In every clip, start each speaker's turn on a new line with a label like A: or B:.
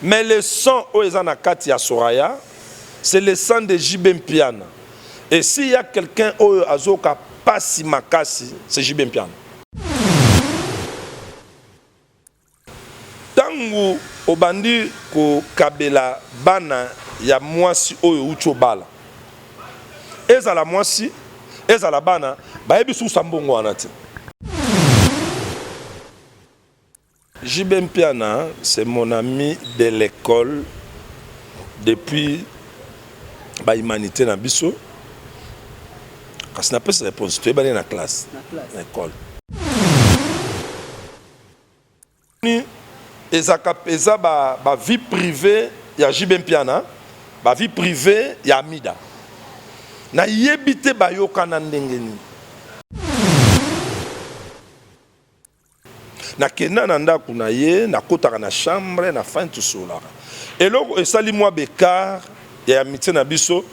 A: Mais le sang oyo eza na kati ya Soraya, c'est le sang de JB Mpiana. Et s'il y a quelqu'un oyo azoka pasi makasi, c'est JB Mpiana. Tangu obandi kokabela bana ya mwasi oyo outi obala, ezala mwasi ezala bana, bayebi susa mbongo wana te. JB Mpiana, c'est mon ami de l'école depuis ba humanité na biso. Kasi napesi réponse, toyebani na classe, na école. Ezaka eza ba, ba vie privée ya JB Mpiana, ba vie privée ya Amida. Nayebi te bayokana ndenge nini. Nakenda na ndako na ye, nakotaka na chambre, na fin tosololaka. Eloko esali mwa bekar ya amitié na biso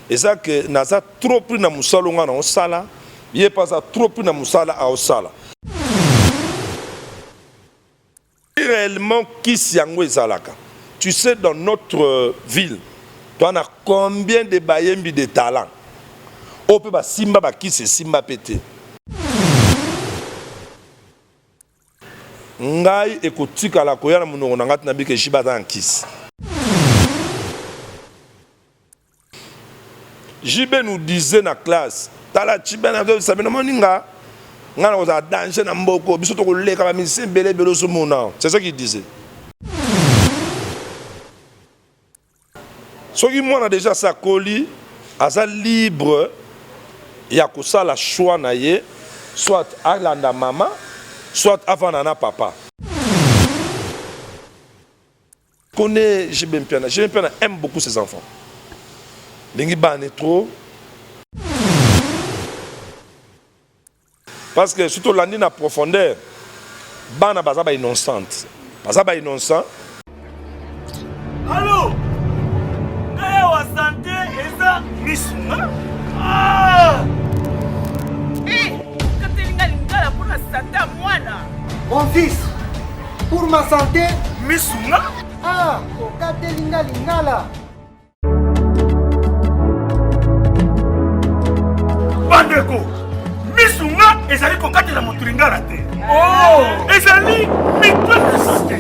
A: eza ke naza trop pris na mosala oyo nga naosala, ye mpe aza trop pris na mosala aosala. Réellement kisi yango ezalaka. Tu sais, dans notre ville toa na combien de bayembi de talent oyo mpe basimba bakisi esimba mpe te. Ngai ekotikala koya na monoko na ngai te nabike JB aza na nkisi. JB nous disait na classe, tala Chibe na zo bino moninga nga na kozala danger na mboko biso tokoleka ba musiciens ebele ebele ozomona. C'est ce qu'il disait. Soki mwana déjà asi akoli, aza libre ya kosala choix na ye, soit alanda mama, soit avanda na papa. Connais JB Mpiana. JB Mpiana aime beaucoup ses enfants. Lingi bana trop. Parce que surtout landi na profondeur, bana baza ba innocente. Baza ba innocent.
B: Allo! Ngai awa sante eza misunga. Ah!
C: Eh, kateli nga lingala mpo na sante ya mwana.
D: Mon fils, pour ma santé,
B: misunga.
D: Ah, okateli nga lingala.
B: Bandeko, misunga ezali kokatela moto lingala te. Oh! Ezali mutuelle de santé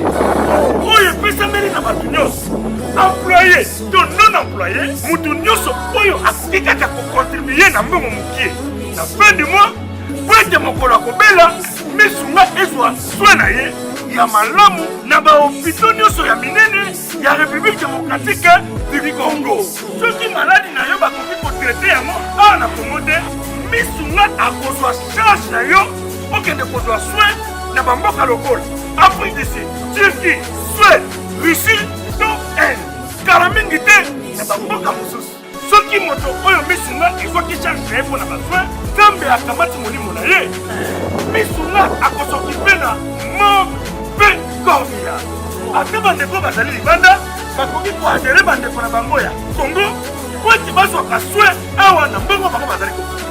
B: oyo epesameli na bato nyonso, employé to non employé, moto nyonso oyo akoki kaka kokontribue na mbongo mokie na fin du mois mpo ete mokolo akobela misunga ezwa soin na ye ya malamu na bahopito nyonso ya minene ya République démocratique du Congo. Soki maladi na yo bakoki kotraite yango awa na Congo te, misunga akozwa charge na yo okende kozwa soin na bamboka lokola Afrique du Sud, Turquie, Suède, Russie to Inde. Kala mingi te na bamboka mosusu. Soki moto oyo misunga ezwaki charge na ye mpo na basoin, Nzambe akamati molimo na ye. Misunga akosokipe na morgue mpe corbillard. Ata bandeko bazali libanda bakoki koadere bandeko na bango ya Congo mpo ete bazwaka soin awa na mbongo bango bazali kofuta.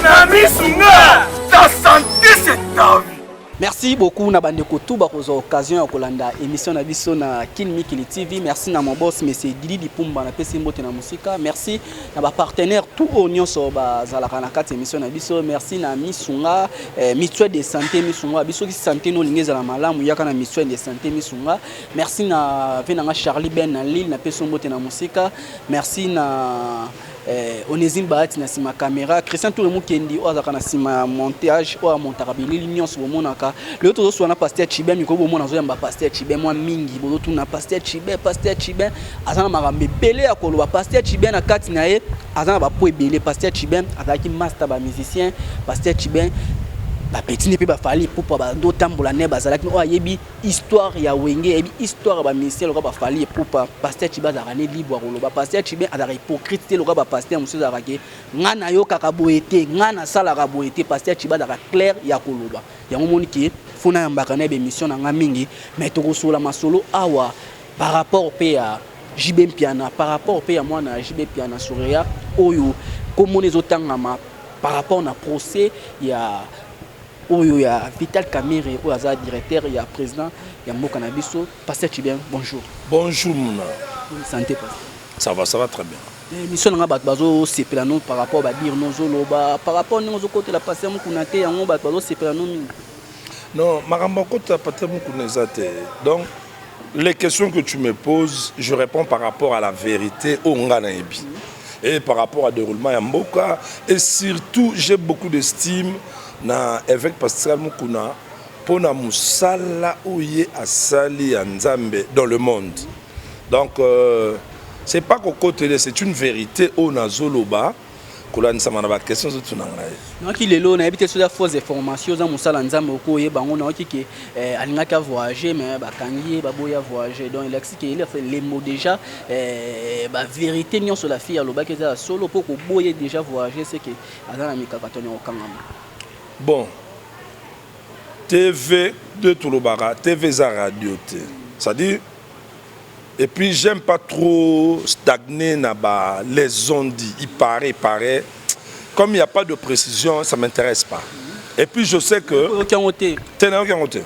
B: Na misunga, ta sante c'est ta vie.
E: Merci beaucoup na bandeko tout bakozwa occasion ya kolanda émission na biso na Kin Mikili TV. Merci na mon boss monsieur Didi Dipumba na pesi mbote na musika. Merci na ba partenaires tout oyo nyonso bazalaka na kati émission na biso. Merci na Misunga eh, mutuelle de santé Misunga. Biso ki santé no lingi ezala malamu yaka na mutuelle de santé Misunga. Merci na ve na Charlie Ben na Lille na pesi mbote na musika. Merci na Eh, Onesime Bahati na sima camera, Christian Toure Mukendi oyo azalaka na sima ya montage oyo amontaka bilili nyonso bomonaka. Lelo tozoswana na Pasteur Chibin, mikolo bomona azoyamba Pasteur Chibin mwa mingi, bozotuna Pasteur Chibin, Pasteur Chibin aza na makambo ebele ya koloba. Pasteur Chibin na kati na ye aza na bapo ebele. Pasteur Chibin azalaki master ba musicien, Pasteur Chibin ba petit ne pe ba Fally Ipupa bazotambola ne bazalaki oyo ayebi Histoire ya wenge eyebi histoire ya ba musiciens lokola ba Fally Ipupa, pasteur Tshiba azalaka ne libre ya koloba, pasteur Tshiba azalaka hypocrite te lokola ba pasteur mosusu ezalaka ke nga nayokaka boye te, nga nasalaka boye te, pasteur Tshiba azalaka clair ya koloba. Yango omoni ke faut nayambaka naye ba emission na nga mingi, mais tokosolola masolo awa par rapport pe ya JB Mpiana, par rapport pe ya mwana ya JB Mpiana Soreya oyo kombo na ye ezotangama par rapport na procès ya. Oyo ya Vital Kamerhe, oyo aza directeur ya président ya mboka na biso. Pasteur Chibien, bonjour.
A: Bonjour Mouna.
E: Bonne santé, pasteur.
A: Ça va, ça va très bien.
E: Émission na nga, bato bazosepela no par rapport badire nozoloba, par rapport ndenge ozokotela pasteur Mokuna te. Yango bato bazosepela no mingi.
A: Non, makambo akota pasteur Mokuna eza te. Donc les questions que tu me poses, je réponds par rapport à la vérité oyo nga nayebi et par rapport à déroulement ya mboka. Et surtout, j'ai beaucoup d'estime na évêque Pascal Mokuna mpona mosala oyo ye asali ya Nzambe dans le monde. Donc c'est pas kokotele, c'est une vérité oyo nazoloba kolandisama na baquestion ozotuna ngai.
E: Nayoki lelo, nayebi te soki fausse information, oza mosala Nzambe, oko oyeba yango. Nayoki ke alingaki avoyage, mais bakangi ye, baboyi avoyage. Donc elakisi ke lembo déjà bavérité nyonso la fille alobaki eza ya solo, mpo koboye déjà voyage, c'est ke aza na mikakatano ya kokangama.
A: Bon, TV de tolobaka, TV eza radio te, c'est-à-dire, et puis j'aime pas trop stagner na ba les on-dit, il paraît, il paraît. Comme il n'y a pas de précision, ça m'intéresse pas. Et puis je sais que
E: oyoki yango te?
A: Te, nayoki yango te.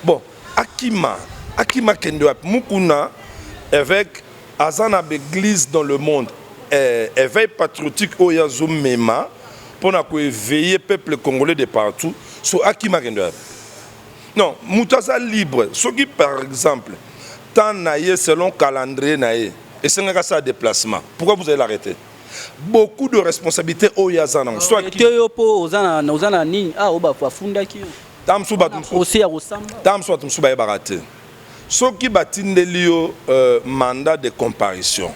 A: Bon, akima, akima kende wapi? Mukuna évêque aza na baéglise dans le monde. Éveil patriotique oyo azomema mpona koéveiller peuple congolais de partout, so akima kende wapi? Non, moto aza libre. Soki par exemple temps na ye, selon calendrier na ye, esengaka asala déplacement, pourquoi vous allez l'arrêter? Beaucoup de responsabilités oyo aza nango, soit
E: te yo mpo oza na nini ah oyo bafundaki yo.
A: Ntango mosusu bato mosusu
E: Procès ya kosamba.
A: Ntango mosusu bato mosusu bayebaka te. Soki batindeli yo mandat de comparution,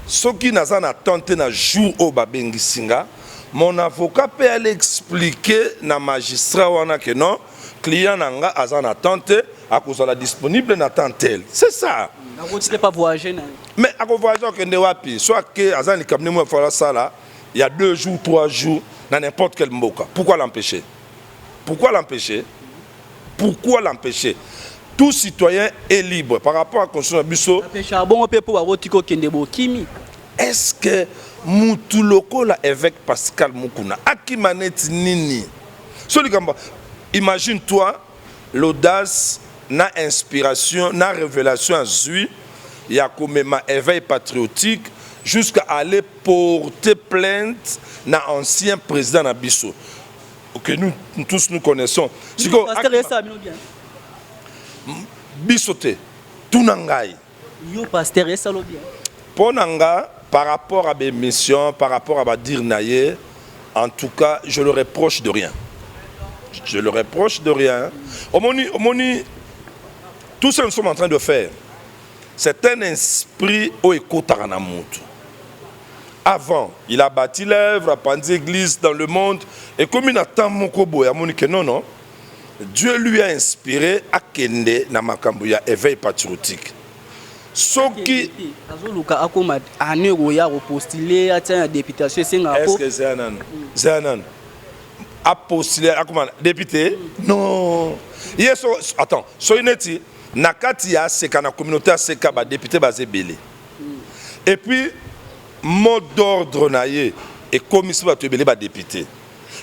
A: soki naza na temps te na jour oyo babengisi nga, mon avocat mpe ale expliquer na magistrat wana ke non, client na nga aza na temps te, akozala disponible na temps tel. C'est ça.
E: Nakotike pas voyager na ye.
A: Mais akovoyage, akende wapi? So ake, aza na likambo nde mo afala asala il y a 2 jours, 3 jours na n'importe quel mboka. Pourquoi l'empêcher? Pourquoi l'empêcher? Pourquoi l'empêcher? Tout citoyen est libre par rapport à constitution na biso.
E: Apesha bongo mpe mpo bakotika okende bokimi.
A: Est-ce que mutu lokola évêque Pascal Mukuna akima neti nini? So likambo, imagine toi l'audace na inspiration na révélation azwi ya komema éveil patriotique jusqu'à aller porter plainte na ancien président na biso que nous tous nous connaissons. Sikoyo
E: pasteur esala bino bien?
A: Biso te, tuna ngai.
E: Yo pasteur, esala bien?
A: Mpo na nga, par rapport à bémission, par rapport à badire na ye, en tout cas je le reproche de rien, je le reproche de rien. Omoni, omoni, tout ce que nous sommes en train de faire, c'est un esprit oyo ekotaka na mutu. Avant, il a bâti l'œuvre, apandi église dans le monde. Ekomi na temps moko boye, amoni ke non, non, Dieu lui a inspiré akende na makambo ya éveil patriotique. Soki
E: azoluka akóma ane oya kopostule, atia na députation, esengaka
A: est-ce que zea nanu, zea nanu, apostule, akoma député? Non, ye so, attends, soki neti na kati ya aseka, na communauté aseka, badéputé baza ebele. Et puis mot d'ordre na ye ekomisi bato ebele badéputé.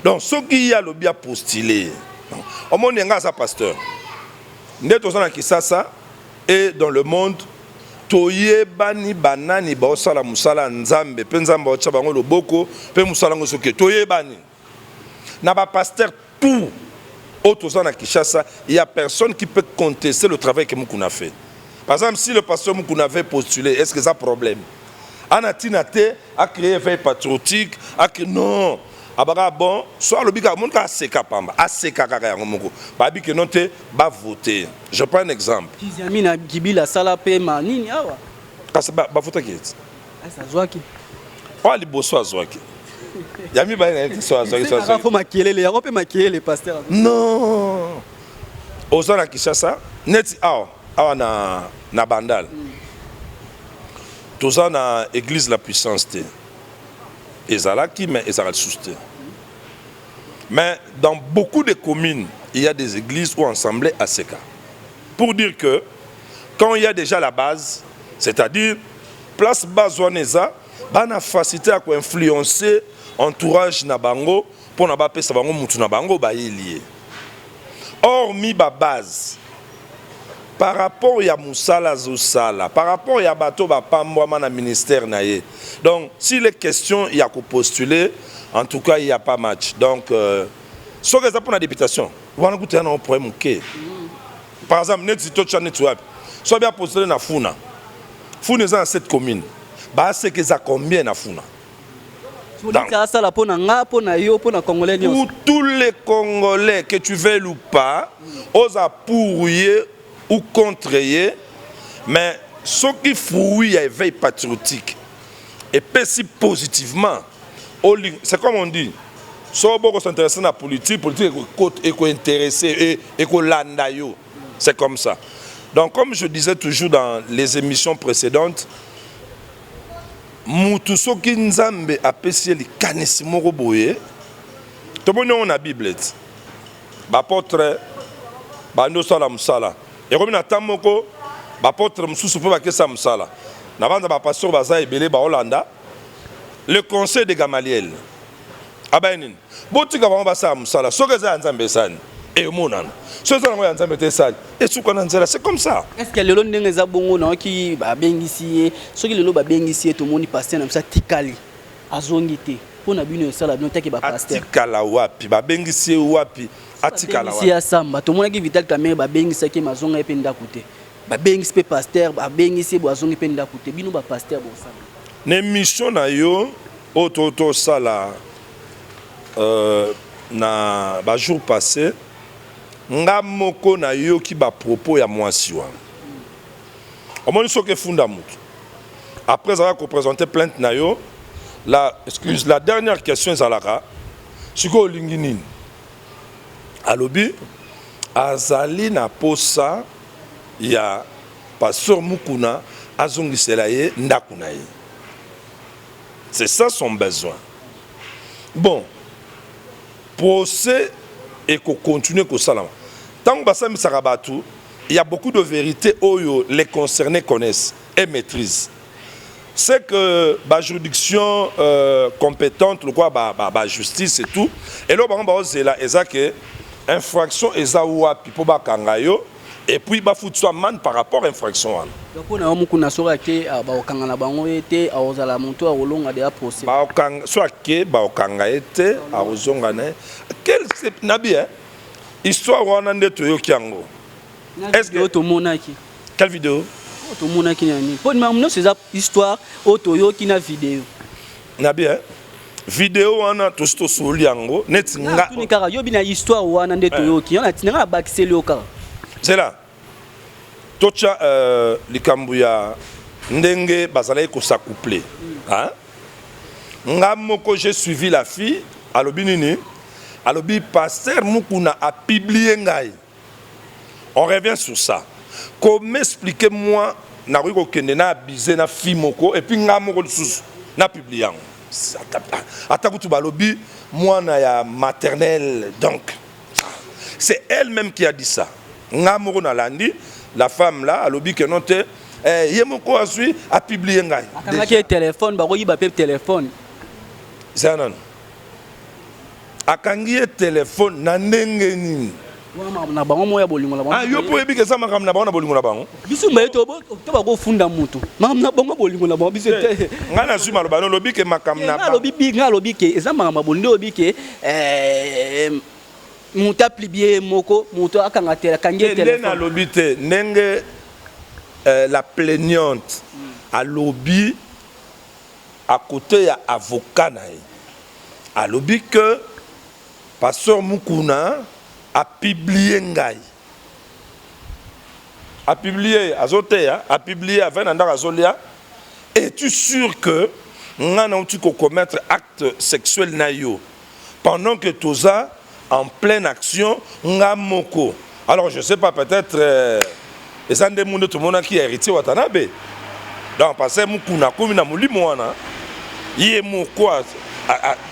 A: Donc soki ye alobi apostule, omoni nga aza pasteur nde toza na Kisasa et dans le monde, toyebani banani baosala mosala ya Nzambe mpe Nzambe aotya bango loboko mpe mosala yango. Soki toyebani na bapasteur tout oyo toza na Kinshasa, il y a personne qui peut contester le travail que Mukuna fait. Par exemple, si le pasteur Mukuna avait postulé, est-ce que ça problème ana ntina te acréer éveil patriotique acré? Non, abaka bon, so alobi kaka, moni kaka aseka pamba, aseka kaka yango moko, babi ke non te, bavote. Je prends un exemple.
E: Kiziami na Kibila asala mpe ma nini awa.
A: Kasi bavotaki eti.
E: Asi azwaki.
A: Oyo liboso azwaki, ya mibale na ye te, so azwaki, so azwaki.
E: Fo makelele yango mpe makelele, pasteur.
A: Non, oza na Kinshasa neti awa, awa na Bandal, toza na église La Puissance te. Ezalaki, mais ezalaka lisusu te. Mais dans beaucoup de communes, il y a des églises ou assemblées ACK. Pour dire que quand il y a déjà la base, c'est-à-dire place base wana, eza bana facilité ya koinfluencer entourage na bango. mpona bapesa bango mutu na bango bayeli ye. Hormis babase par rapport ya mosala azosala, par rapport ya bato bapambwama na ministère na ye, donc s'il est question ya kopostuler, en tout cas il y a pas match. Donc soki eza mpona députation wana, kuta ya nango problème moke. Par exemple, neti totya neti wapi, so abi apostule na Funa. Funa eza na 7 commune, baaseke eza combien na Funa?
E: Neti asala mpo na nga, mpo na yo, mpo na Congolais nyonso.
A: Pour tous les Congolais, que tu veuilles ou pas, oza pour ye ou contre ye, mais soki fruit ya éveil patriotique epesi positivement, c'est comme on dit, so boko s'intéresser na politique, politique ekointéresser, ekolanda yo. C'est comme ça. Donc, comme je disais toujours dans les émissions précédentes, mutu soki Nzambe apesi ye likanisi moko boye, tomoni yango na Bible ti baapôtre bandi osala mosala, ekomi na ntan moko baapôtre mosusu mpe bakesa mosala na banza. Bapasteur baza ebele baolanda le conseil de Gamaliel. Abaye nini? Botika bango basala mosala. Soki eza ya Nzambe, esali, emonana. Soki eza nango ya Nzambe te, esali, esuka na nzela. C'est comme ça.
E: Est ce que lelo ndenge eza bongo, nayoki babengisi ye, soki lelo babengisi ye, tomoni pasteur na biso atikali, azongi te, mpo na bino esala bino taki bapasteur?
A: Atikala wapi? Babengisi ye wapi? Atikala
E: Babengisi
A: wapi?
E: ye asamba. Tomonaki Vital Kamerhe, babengisaki ye, mazonga ye mpe ndako te. Babengisi mpe pasteur, babengisi ye bo, azongi mpe ndako te. Bino bapasteur bosala?
A: Na émission na yo oyo tosala na bajour passé, nga moko nayoki bapropos ya mwasi wana. Omoni, soki efunda motu, après ezalaka koprésente plainte na yo, la excuse, la dernière question ezalaka: sikoyo olingi nini? Alobi azali na posa ya pasteur Mukuna azongisela ye ndako na ye. C'est ça son besoin. Bon, procès ekocontinue kosalama. Ntango basambisaka bato, il y a beaucoup de vérités oyo les concernés connaissent et maîtrisent. C'est que bajuridiction compétente lokwa bajustice et tout, eloko bango baozela eza ke infraction eza wapi mpo bakanga yo et puis bafuti so amende par rapport à infraction wana.
E: Donc mpo na yo, Mokuna soki ake, bakokanga na bango ye te, akozala moto akolonga deya procès?
A: Baokanga, so ake, baokanga ye te, akozonga na ye. Quel nabi, hein? Histoire wana nde toyoki yango.
E: Est-ce que tomonaki?
A: Quelle vidéo?
E: Oyo tomonaki na nini, mpo makambo nyonso eza histoire oyo toyoki na video.
A: Nabi, hein? Video wana tosi tosoli yango neti nga.
E: Tuni kaka yo bina histoire wana nde toyoki yo na ntina nga na bakiseli yo kaka.
A: Zela, totya likambo ya ndenge bazalaki kos'accoupler, hein? Nga moko j'ai suivi la fille. Alobi nini? Alobi pasteur Mukuna apublie ngai. On revient sur ça. Comment, expliquez moi, nakoki kokende na abuse na fille moko et puis nga moko lisusu na publie yango? Ata kutu balobi mwana ya maternelle. Donc c'est elle-même qui a dit ça. Nga moko nalandi la femme là, alobi ke non te, ye moko azwi apublie ngai.
E: Akangaki ye telefone, bakoyiba mpe telefone.
A: Eza nano akangi ye telefone na ndenge nini?
E: Wana makambo na bango moko ya bolingo na bango.
A: Ah, yo mpo oyebi ke eza makambo na bango na bolingo na bango.
E: Biso mbaye to bakofunda motu, makambo na bango, bolingo na bango, biso te.
A: Ngai nazwi maloba no, olobi ke makambo na
E: Nga alobi bi, nga alobi ke eza makambo ya bolingo. Olobi ke moto apublie ye moko, moto akanga te, akangi ye
A: Nde
E: telefone.
A: Nalobi te ndenge la plaignante alobi à côté ya avocat na ye, alobi que pasteur Mukuna apublie ngai, apublie, azoteya, apublie avai na ndako azolia. Es-tu sûr que nga nauti kocommettre acte sexuel na yo pendant que toza en pleine action? Nga moko, alors je sais pas, peut-être eza nde munde tomonaki ya Héritier Watanabe. Donc parce Mukuna akomi na molimo wana, ye moko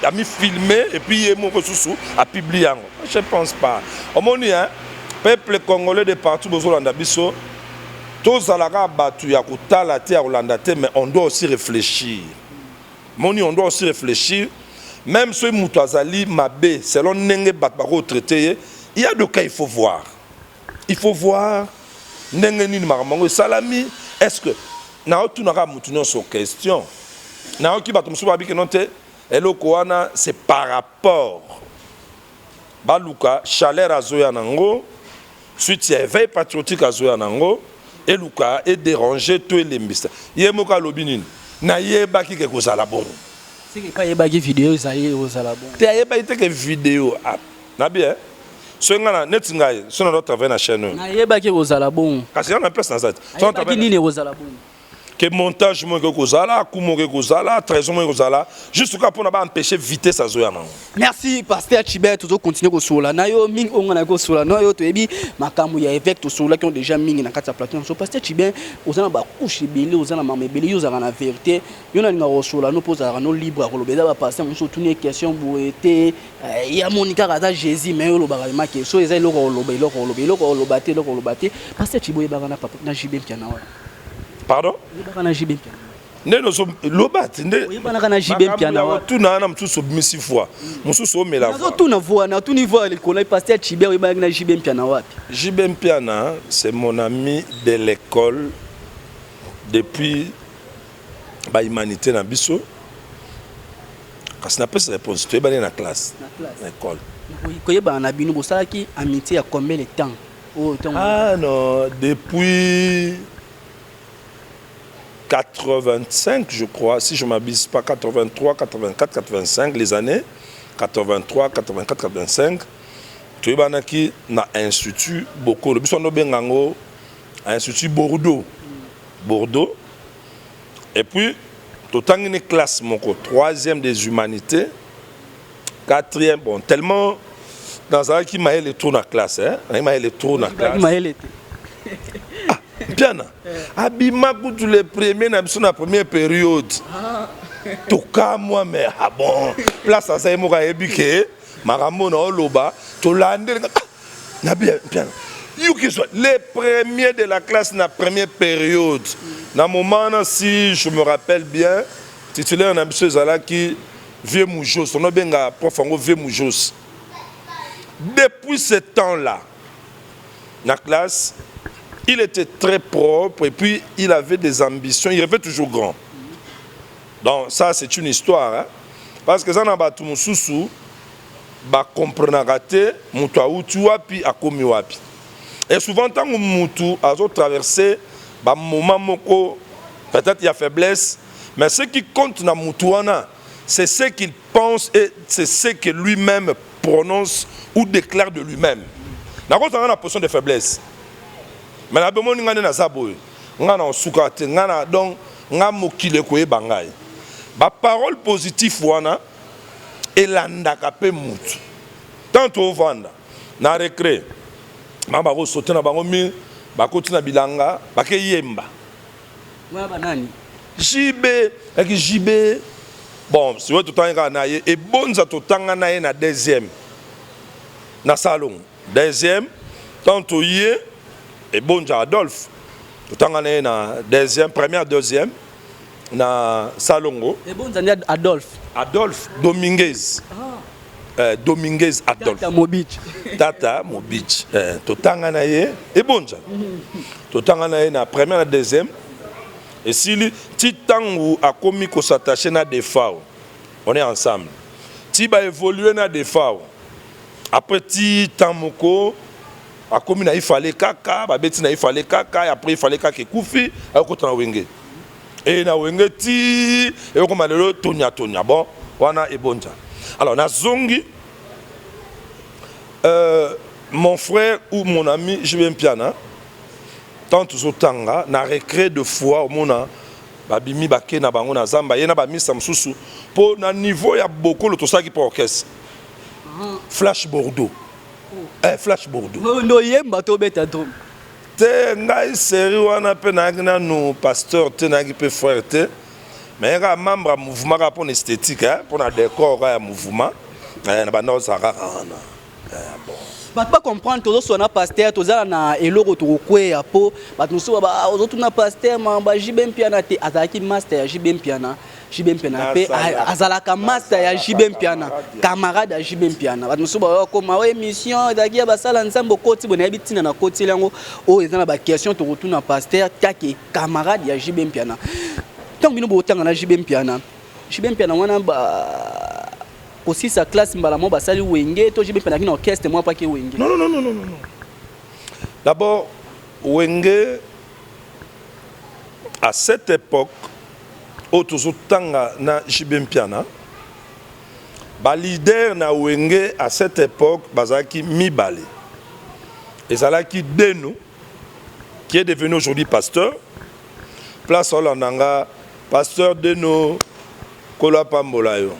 A: amifilme et puis ye moko susu apublie yango. Je pense pas. Omoni, hein, peuple congolais de partout bozolanda biso, tozalaka bato ya kotala te, ya kolanda te, mais on doit aussi réfléchir. Moni, on doit aussi réfléchir. Même soki moto azali mabe selon ndenge bato bakotraite ye, il y a de cas, il faut voir, il faut voir ndenge nini makambo yango esalami. Est ce que naotunaka motu nyonso question? Nayoki bato mosusu babiki no te, eloko wana, c'est par rapport baluka chaleur azoya nango suite ya éveil patriotique azoya nango, eluka edéranger to elembisa ye moko. Alobi nini? Nayebaki ke kozala bongo.
E: Seke epai ayebaki video ezali kozala bongo?
A: Te, ayebaki te ke video. Ah, nabi eh? Soki ngai na neti ngai so na travaille na chaîne oyo.
E: Nayebaki kozala bongo.
A: Kasi nga na place naza te. So
E: ayebaki nini ekozala bongo?
A: Ke montage moko ekoki kozala, coup moko ekozala, trahison moko ekozala, juste kaka mpona baempêche vitesse azoya nango.
E: Merci, pasteur Chibert. Tozocontinue kosola na yo mingi. Oyo nga na kosola na yo, toyebi makambo ya évêque, tosololaki yo déjà mingi na kati ya plateau na biso. Pasteur Chibert, oza na bacouche ebele, oza na mama ebele, yo ozalaka na vérité. Yo nalingaka kosola no mpo ozalaka no libre ya koloba. Eza bapasteur mosusu, otuni ye question boye te, ye amoni kaka aza Jésus. Mais yo olobaka make so eza eloko ya koloba, eloko ya koloba, eloko ya koloba te, eloko ya koloba te. Pasteur Chibe, oyebaka na papa na JB Mpiana wana?
A: Pardon?
E: Oyebaka na JB Mpiana?
A: Nde loba te nde.
E: Oyebanaka na JB Mpiana wana?
A: Tuna wana mosusu obimisi voi, mosusu omela voi.
E: Nazotuna voi, natuni voi likolo. Pasteur Chibe, oyebanaki na JB Mpiana wapi?
A: JB Mpiana, c'est mon ami de l'école depuis bahumanité na biso. Kasi napesi réponse, toyebani na classe.
E: Na classe.
A: Na école.
E: Koyebana na bino, bosalaki amitié ya combien de temps oyo ntango?
A: Ah non, depuis 85, je crois, si je m'abuse pas, 83, 84, 85, les années 83, 84, 85, toyebanaki na institut Bokolo. Biso ndo benga yango institut Bordeaux. Bordeaux. Et puis, totangi ni classe moko, troisième des humanités, quatrième, bon, tellement nazalaki mayele trop na classe, hein? Nazalaki mayele trop na classe.
E: Mayele te.
A: Mpiana abima kutu le premier na biso na première période. Tokamwa, mais ah bon, place aza ye moko ayebi ke makambo na oloba tolandeli. Ah, nabi Mpiana yuki soit le premier de la classe na première période. Na moment wana, si je me rappelle bien, titulaire na biso ezalaki vieux Mujos. Onobenga prof yango vieux Mujos. Depuis ce temps là na classe, il était très propre et puis il avait des ambitions, il rêvait toujours grand. Donc ça, c'est une histoire, hein? Parce que ça, na bato mosusu bakomprenaka te moto awuti wapi, akomi wapi. Et souvent, ntango motu azotraverse bamoment moko peut-être ya faiblesse, mais ce qui compte na motu wana, c'est ce qu'il pense et c'est ce que lui-même prononce ou déclare de lui-même. Nakozanga na position de faiblesse, mais nabemoni ngai nde naza boye, ngai na osuka te, ngai na donc ngai mokili ekoyeba ngai. Baparole positif wana elandaka mpe mutu. Tant tovanda na récré, bango bakosote na bango mur, bakoti na bilanga, bakeyemba.
E: Wana banani?
A: JB yaki JB. Bon, sikoyo totangi kaka na ye ebonza, totanga na ye na deuxième na salon, deuxième. Tant toye ebonza Adolphe, totanga na ye na deuxième, première, deuxième na salongo.
E: Ebonza nde Adolphe?
A: Adolphe Dominguez, Dominguez Adolphe.
E: Tata Mobich.
A: Tata Mobich, totanga na ye ebonza, totanga na ye na première, na deuxième. Esili ti ntango akomi kos'attache na Defao, on est ensemble ti baévolue na Defao. Après ti temps moko akomi na Ifale kaka, babeti na Ifale kaka. Après Ifale kaka ekufi, akokota na Wenge e na Wenge ti ekokoma lelo tonia tonia. Bon, wana ebonza. Alors nazongi, mon frère ou mon ami JB Mpiana, tant tozotanga na récré de foi, omona babimi, bake na bango na zamba, ye na bamisa mosusu, mpo na niveau ya Bokolo tosalaki mpo orchestre Flash Bordeaux, Flash Bordeaux.
E: Ndo oyemba to obeta drum?
A: Te, ngai série wana mpe nayaki nanu pasteur te, nayaki mpe frère te, mais kaka membre ya mouvement, kaka mpona esthétique, mpona décor kaka ya mouvement, na banda ozala kaka wana. Bon.
E: Bato bacomprendre, tozoswa na pasteur, tozala na eloko tokokweya, mpo bato mosusu ozotuna pasteur mamba JB Mpiana te, azalaki master ya JB Mpiana. JB Mpiana mpe azalaka master ya JB Mpiana, camarade ya JB Mpiana. Bato mosusu baoyo koma oyo émission ezalaki ya basala nzambe okoti boye, nayebi ntina na koteli yango. Oyo eza na baquestion tokotuna pasteur take camarade ya JB Mpiana. Ntango bino botanga na JB Mpiana, JB Mpiana wana ba kosisa classe mbala moko basali Wenge to JB Mpiana aki na orchestre moko apaki Wenge?
A: Non, non, non, non, non, non. D'abord, Wenge, à cette époque oyo tozotanga na JB Mpiana, baleader na Wenge à cette époque bazalaki mibale. Ezalaki Deno, qui est devenu aujourd'hui pasteur. Place olanda nga, pasteur Deno, Kolo apambola yo.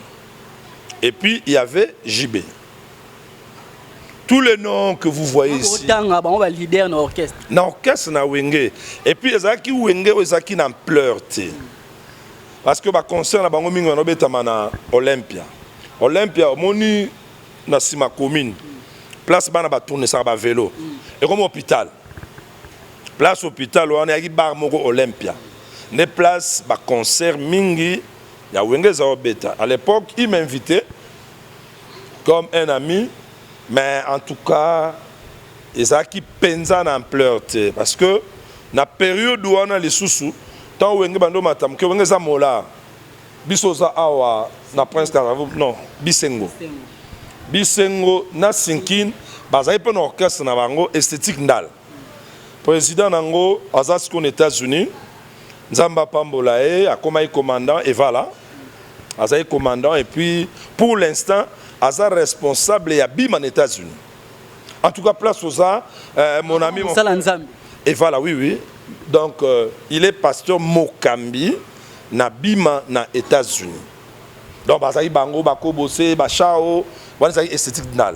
A: Et puis il y avait JB. Tous les noms que vous voyez ici.
E: Otanga bango ba leader na orchestre.
A: Na orchestre na Wenge. Et puis ezalaki Wenge oyo ezalaki na ampleur te. Parce que ba concert na bango mingi banobetama na Olympia. Olympia omoni na nsima commune. Place bana batournesaka ba vélo. Ekomi hôpital. Place hôpital wana eyaki bar moko Olympia. Nde place ba concert mingi ya Wenge eza obeta. À l'époque, il m'invitait comme un ami, mais en tout cas ezalaki mpenza na ampleur te, parce que na période wana lisusu ntango Wenge bando mata moke, Wenge eza molar, biso oza awa na Prince Karavu, non, Bisengo, Bisengo na Sinkin bazali mpe na orchestre na bango Esthétique Ndal. Président nango aza sikoyo na États-Unis, Nzambe apambola ye, akomaki commandant Evala, azali commandant et puis pour l'instant aza responsable ya Bima na États-Unis. En tout cas, place oza mon ami, mon
E: Sala Nzambe.
A: Et voilà, oui. Donc il est pasteur Mokambi na Bima na États-Unis. Donc bazali bango bakobose bachao wana ezali Esthétique Ndal.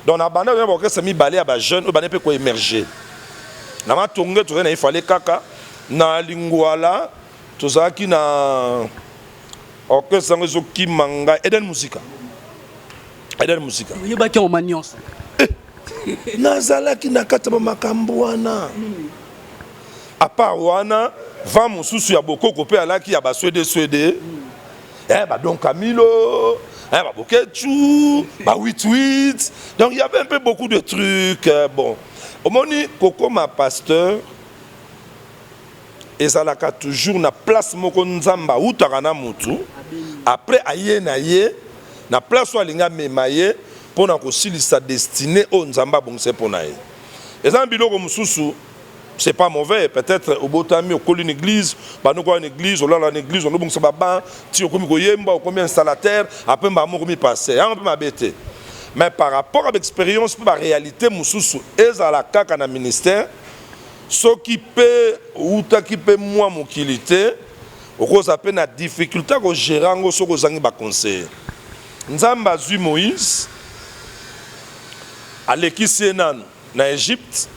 A: Donc na banda oyo baorchestre mibale ya bajeune oyo bande mpe koémerger na Matonge, tozali na Ifale kaka na Lingwala, tozalaki na orchestre yango ezokima ngai, Eden Musika, Eden Musika.
E: Oyebaki yango ma nyonso?
A: Nazalaki na kati ya bamakambo wana. À part wana, vent mosusu ya bokoko mpe alaki ya baswede swede, badon Camilo, babokechu, ba 88. Donc il y avait un peu beaucoup de trucs. Bon, omoni, kokoma pasteur ezalaka toujours na place moko. Nzambe awutaka na mutu, après aye na ye na place oyo alingi amema ye mpo na kosilisa destinée oyo Nzambe abongisa mpo na ye. Eza na biloko mosusu, c'est pas mauvais. Peut-être obotami, okoli na église, banoko na église, olala na église, olobongisa baban ti okomi koyemba, okomi installateur, après mbamo okomi pasteur, yango mpe mabe te. Mais par rapport à l'expérience mpe baréalité mosusu ezala kaka na ministère, soki mpe outaki mpe mwa mokili te, okozala mpe na difficulté ya kogérer yango soki ozangi baconseiller. Nzambe azwi Moïse, alekisi ye nanu na Égypte,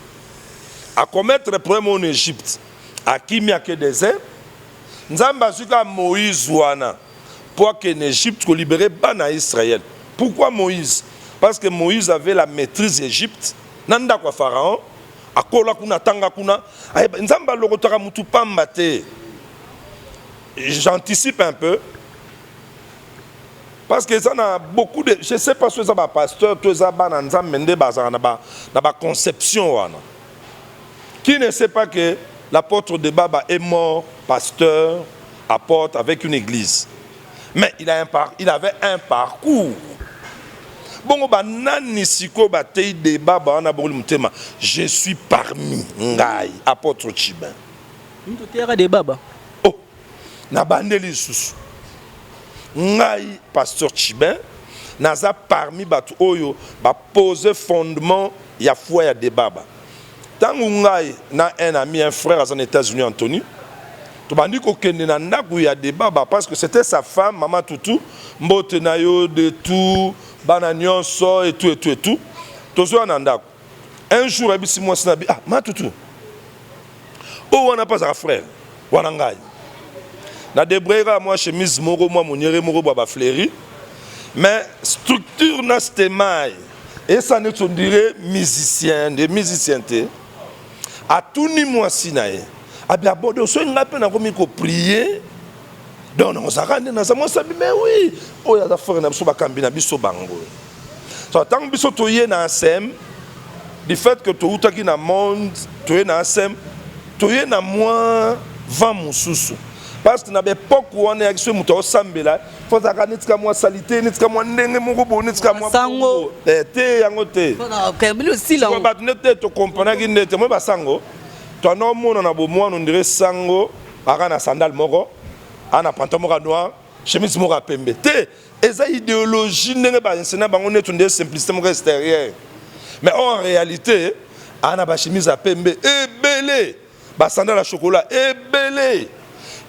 A: acommettre problème oyo na Égypte, akimi, ake désert. Nzambe azwi kaka Moïse wana mpo akende Égypte kolibérer bana ya Israël. Pourquoi Moïse? Parce que Moïse avait la maîtrise Égypte na ndako ya Pharaon, akola kuna, atanga kuna. Nzambe alokotaka mutu pamba te. J'anticipe un peu parce que eza na beaucoup de, je sais pas so eza bapasteur to eza bana Nzambe nde bazalaka na baconception wana. Qui ne sait pas que l'apôtre Debaba est mort pasteur, apôtre avec une église? Mais il avait un parcours. Bongo banani sikoyo batei Debaba wana bongoli motema? Je suis parmi, ngai apôtre Chibin.
E: Toteyaka Debaba.
A: Oh, nabandeli lisusu, ngai pasteur Chibin naza parmi bato oyo bapose fondement ya foi ya Debaba. Ntango ngai na un ami, un frère aza na États-Unis, Anthony, tobandi kokende na ndako ya Debaba parce que c'était sa femme, mama Tutu, mbote na yo de tout bana nyonso et tout et tout et tout. Tozoya na ndako, un jour ayebisi mwasi na bi: "Ah, ma Tutu, oyo wana mpe azalaka frère wana." Ngai na débrouille kaka mwa chemise moko, mwa moniere moko bwa bafleuri, mais structure na stemai esa neti on dirait musicien nde musicien te. Atuni mwasi na ye abi: "Abode, soki ngai mpe nakomi koprier, Donc nakozalaka nde naza mwasi abi, mais oui, oyo aza frère na biso, bakambi na biso bango. So ntango biso toye na ACM, du fait que toutaki na monde, toye na ACM, toye na mwa vent mosusu, parce que na baépoque wana eyaki, soki moto aosambela, fo azalaka netika mwa saleté, netika mwa ndenge moko boye, netika mwa
E: Sango.
A: Te, yango te.
E: Osila.
A: Bato nde te tokomprenaki nde te. Moi basango toanda omona na bomwana, ondire sango aka na sandale moko, aa na pantalon moko ya noir, chemise moko ya pembe te. Eza idéologie ndenge baenseignant bango neti ondire simplicité moko extérieure, mais or en réalité aa na bachemise ya pembe ebele, basandale ya chocolat ebele.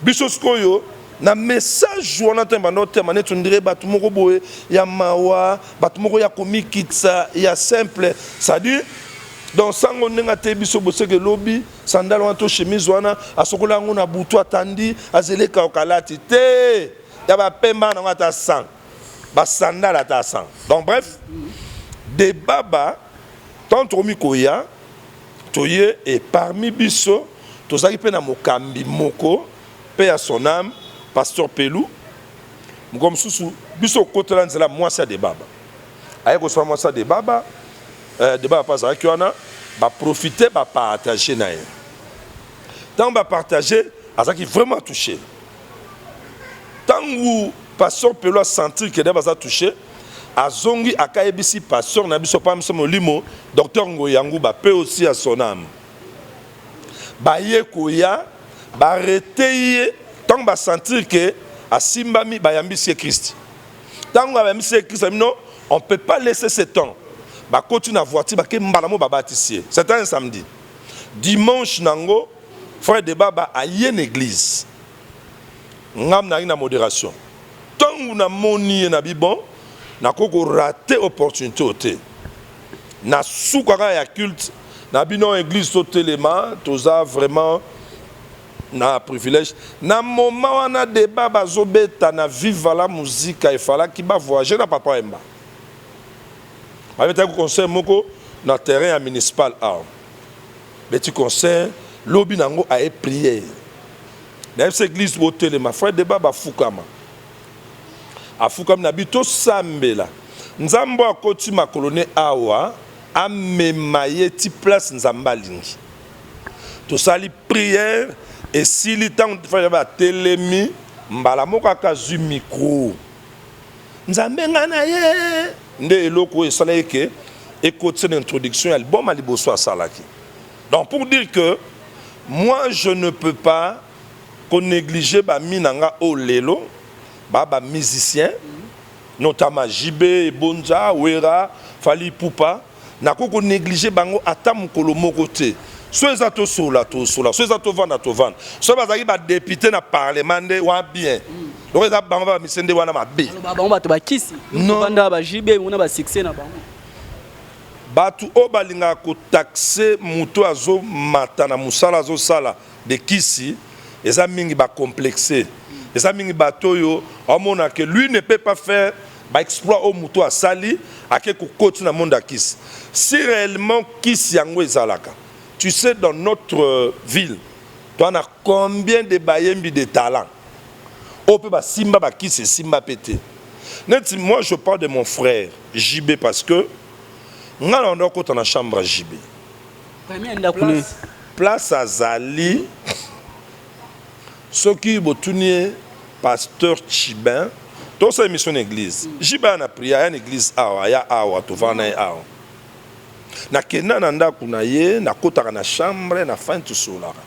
A: Biso sikoyo na message wana te, banda otema neti ondire bato moko boye ya mawa, bato moko ya komikitisa, ya simple. C'est-à-dire donc sango ndenge ate biso boseke elobi sandale wana to chemise wana, asokola yango na butu, atandi, azeleka okalati te ya bapemba nango ata 100 basandale, ata 100. Donc bref, Debaba, tant tokomi koya, toye e parmi biso tozalaki mpe na mokambi moko mpe ya son âme, pasteur Pelu. Moko mosusu biso okotela nzela mwasi ya Debaba, aye kosala mwasi ya Debaba. Debaba mpe azalaki wana, baprofite, bapartage na ye. Ntango bapartage, azalaki vraiment touché. Ntango pasteur Pelu asentir ke Debaba aza touché, azongi, akayebisi pasteur na biso, pa biso molimo, docteur Ngoyangu, bape aussi ya son âme. Baye koya barete ye. Ntango basentir ke asimbami, bayambisi ye Christ. Ntango bayambisi ye Christ, bino, on peut pas laisser ce temps. Bakoti na voiture, bake mbala mo, babatisi ye. C'était un samedi. Dimanche nango, frère Debaba aye na église, ngam nayaki na modération. Ntango namoni ye na bibon, nakoki korater opportunité oyo te. Na suka kaka ya culte na bino, église totelema, toza vraiment na privilège. Na moment wana débat bazobeta na Viva la Musica, efalaki bavoyage na Papa Wemba, babetaki concert moko na terrain ya municipal awa. Beti concert, lobi nango aye prière, nayebisa église botelema. Frère Débat bafukama, afukami na bi, tosambela Nzambe oyo akoti makolo ne awa, amema ye ti place Nzambe alingi. Tosali prière, esili. Ntango frère atelemi, mbala moko akazwi micro, Nzambe ngai na ye. Nde eloko oyo esalaki ke ekotisa na introduction ya album ya liboso asalaki. Donc pour dire que moi, je ne peux pas konégliger bami na nga oyo lelo baa bamusicien, notamment JB, Ebonza, Wera, Fally Ipupa. Nakoki konégliger bango ata mokolo moko te. So eza tosola, tosola, so eza tovanda, tovanda. So bazalaki badéputé na parlement nde wana bien, loko eza bango bamise nde wana mabe.
E: Bango bato bakisi.
A: Non.
E: Banda baJB mona basuccès na bango.
A: Bato oyo balingaka kotaxer moto azomata na mosala, azosala de kisi, eza mingi bacomplexe, eza mingi bato oyo aomona ke lui ne peut pas faire baexploit oyo moto asali, ake kokoti na monde ya kisi. Si réellement kisi yango ezalaka, tu sais, dans notre ville, toa na combien de bayembi de talent oyo mpe basimba bakisi, esimba mpe te? Neti moi, je parle de mon frère JB, parce que nga na banda okota na chambre ya JB.
E: Premier ndako ne.
A: Place azali, soki botuni ye, pasteur Chibin, tosala émission na église. JB aya na prière, aya na église awa, aya awa, tovanda na ye awa. Nakenda na ndako na ye, nakotaka na chambre na fin, tosolaka.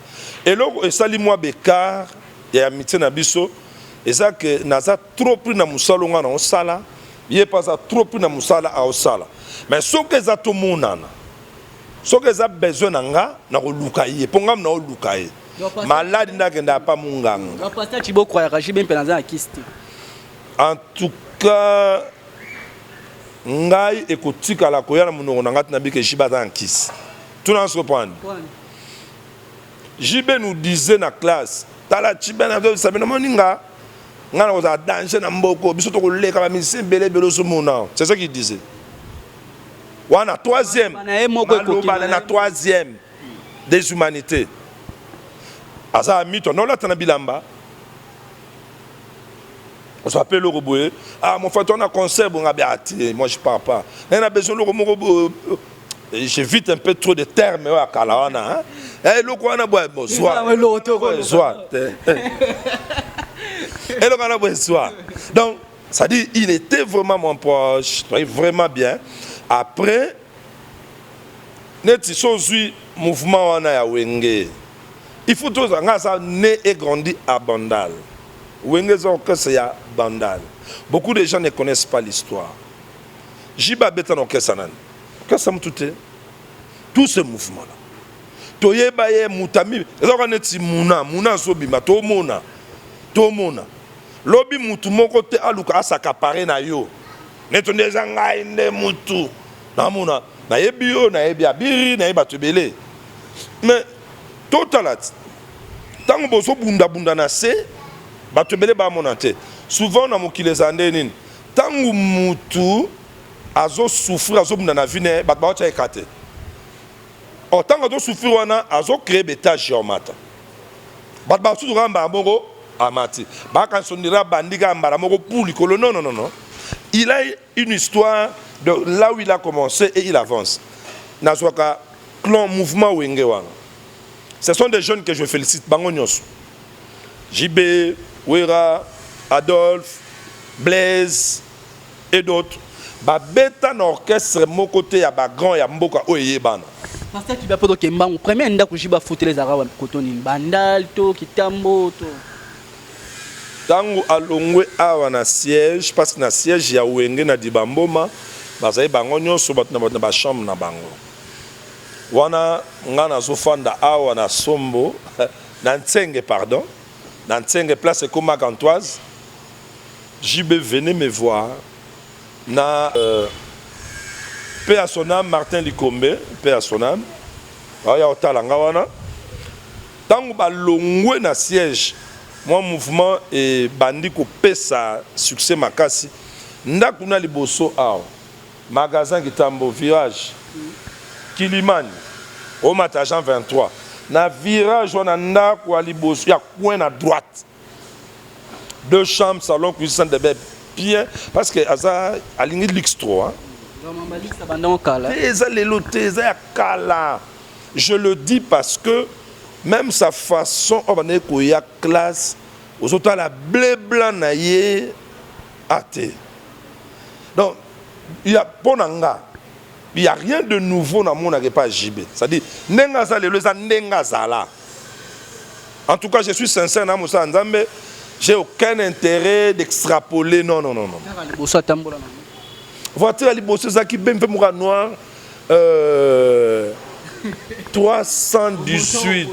A: Eloko esali mwa baécart ya amitié na biso eza ke naza trop pris na mosala nga na osala, ye mpe aza trop pris na mosala aosala. Mais soki eza tomonana, soki eza besoin na nga, nakoluka ye, mpo nga naoluka ye. Maladi nde akendaka pa monganga.
E: Pasteur Chibo croyaka JB mpe naza na kisi te?
A: En tout cas, ngai ekotikala koya na monoko na ngai tina bike JB aza na nkisi. Tuna reprendre, JB nous disait na classe: tala Chibe, nazobisa bino, moninga ngai na kozala danger na mboko, biso tokoleka bamusicien ebele ebele ozomona. C'est ce qu'il disait wana, troisième.
E: Na ye moko ekoki.
A: Maloba na troisième des humanités, aza mito naolata na bilamba. Ozwa mpe eloko boye, ah mon frère, toza na concert bonga bi ate, moi je pars pas, naye na besoin eloko moko boye. J'évite un peu trop de termes oyo ya kala wana, eloko wana boye, bon, zwa zwa te eloko wana boye, zwa. Donc ça dit, il était vraiment mon proche, vraiment bien. Après neti so ozwi mouvement wana ya Wenge, il faut tozala nga aza né et grandi à Bandal. Wenge eza orchestre ya Bandal. Beaucoup de gens ne connaissent pas l'histoire. JB abeta na orchestre nani? Orchestre mutu te. Tout ce mouvement là, toyeba ye mutami eza kaka neti muna muna azobima. Tomona, tomona lobi mutu moko te aluka as'accaparer na yo neti nde eza ngai nde mutu namona. Nayebi yo, nayebi abiri, nayebi bato ebele, mais totala ti ntango bozobundabunda na se, bato ebele bamona te. Souvent na mokili ezala nde nini? Ntango mutu azosouffrir, azobunda na vie na ye, bato baotya eka te. Or ntango azosouffrir wana, azocréer baétage ya omata, bato basusu kaka mbala moko amati, bakanisa ondira bandi kaka mbala moko pour likolo. Non, non, non, non, il a une histoire de là où il a commencé et il avance. Nazwaka clan mouvement Wenge wana, ce sont des jeunes que je félicite bango nyonso: JB, Wera, Adolphe, Blaise et d'autres. Babeta na orchestre moko te ya bagrand ya mboka oyo eyebana.
E: Pasteur Tshiba, mpo tokembangu, premier ndako JB afutela ezalaka wapi? Koto nini, Bandal to Kitambo to?
A: Ntango alongwe awa na siège, parce que na siège ya Wenge na Dibamboma, bazali bango nyonso bato na bato na bachambre na bango wana. Nga nazofanda awa na Sombo, na Ntsenge, pardon, na Ntsenge, place ekoma Gantoise. JB venait me voir na paix à son âme, Martin Likombe, paix à son âme. Aya otala nga wana. Ntango balongwe na siège, mwa mouvement ebandi kopesa succès makasi. Ndako na liboso awa, magasin Kitambo, virage Kilimani, omata agent 23, na virage wana, ndako ya liboso ya coin na droite, deux chambres, salon, cuisine, salle de bain, bien, parce que aza alingi luxe trop, hein?
E: Kala.
A: Eza lelo te, eza ya kala. Je le dis parce que même sa façon oyo bandeki koya classe, ozotala bleu blanc na ye ate. Donc ya mpo na nga, il y a rien de nouveau namonaka epa JB. C'est-à-dire ndenge aza lelo eza ndenge azala. En tout cas, je suis sincère na mosala Nzambe, j'ai aucun intérêt d'extrapoler. Non, non, non, non.
E: Liboso atambola?
A: Voiture ya liboso ezalaki BMW moko ya noir, 318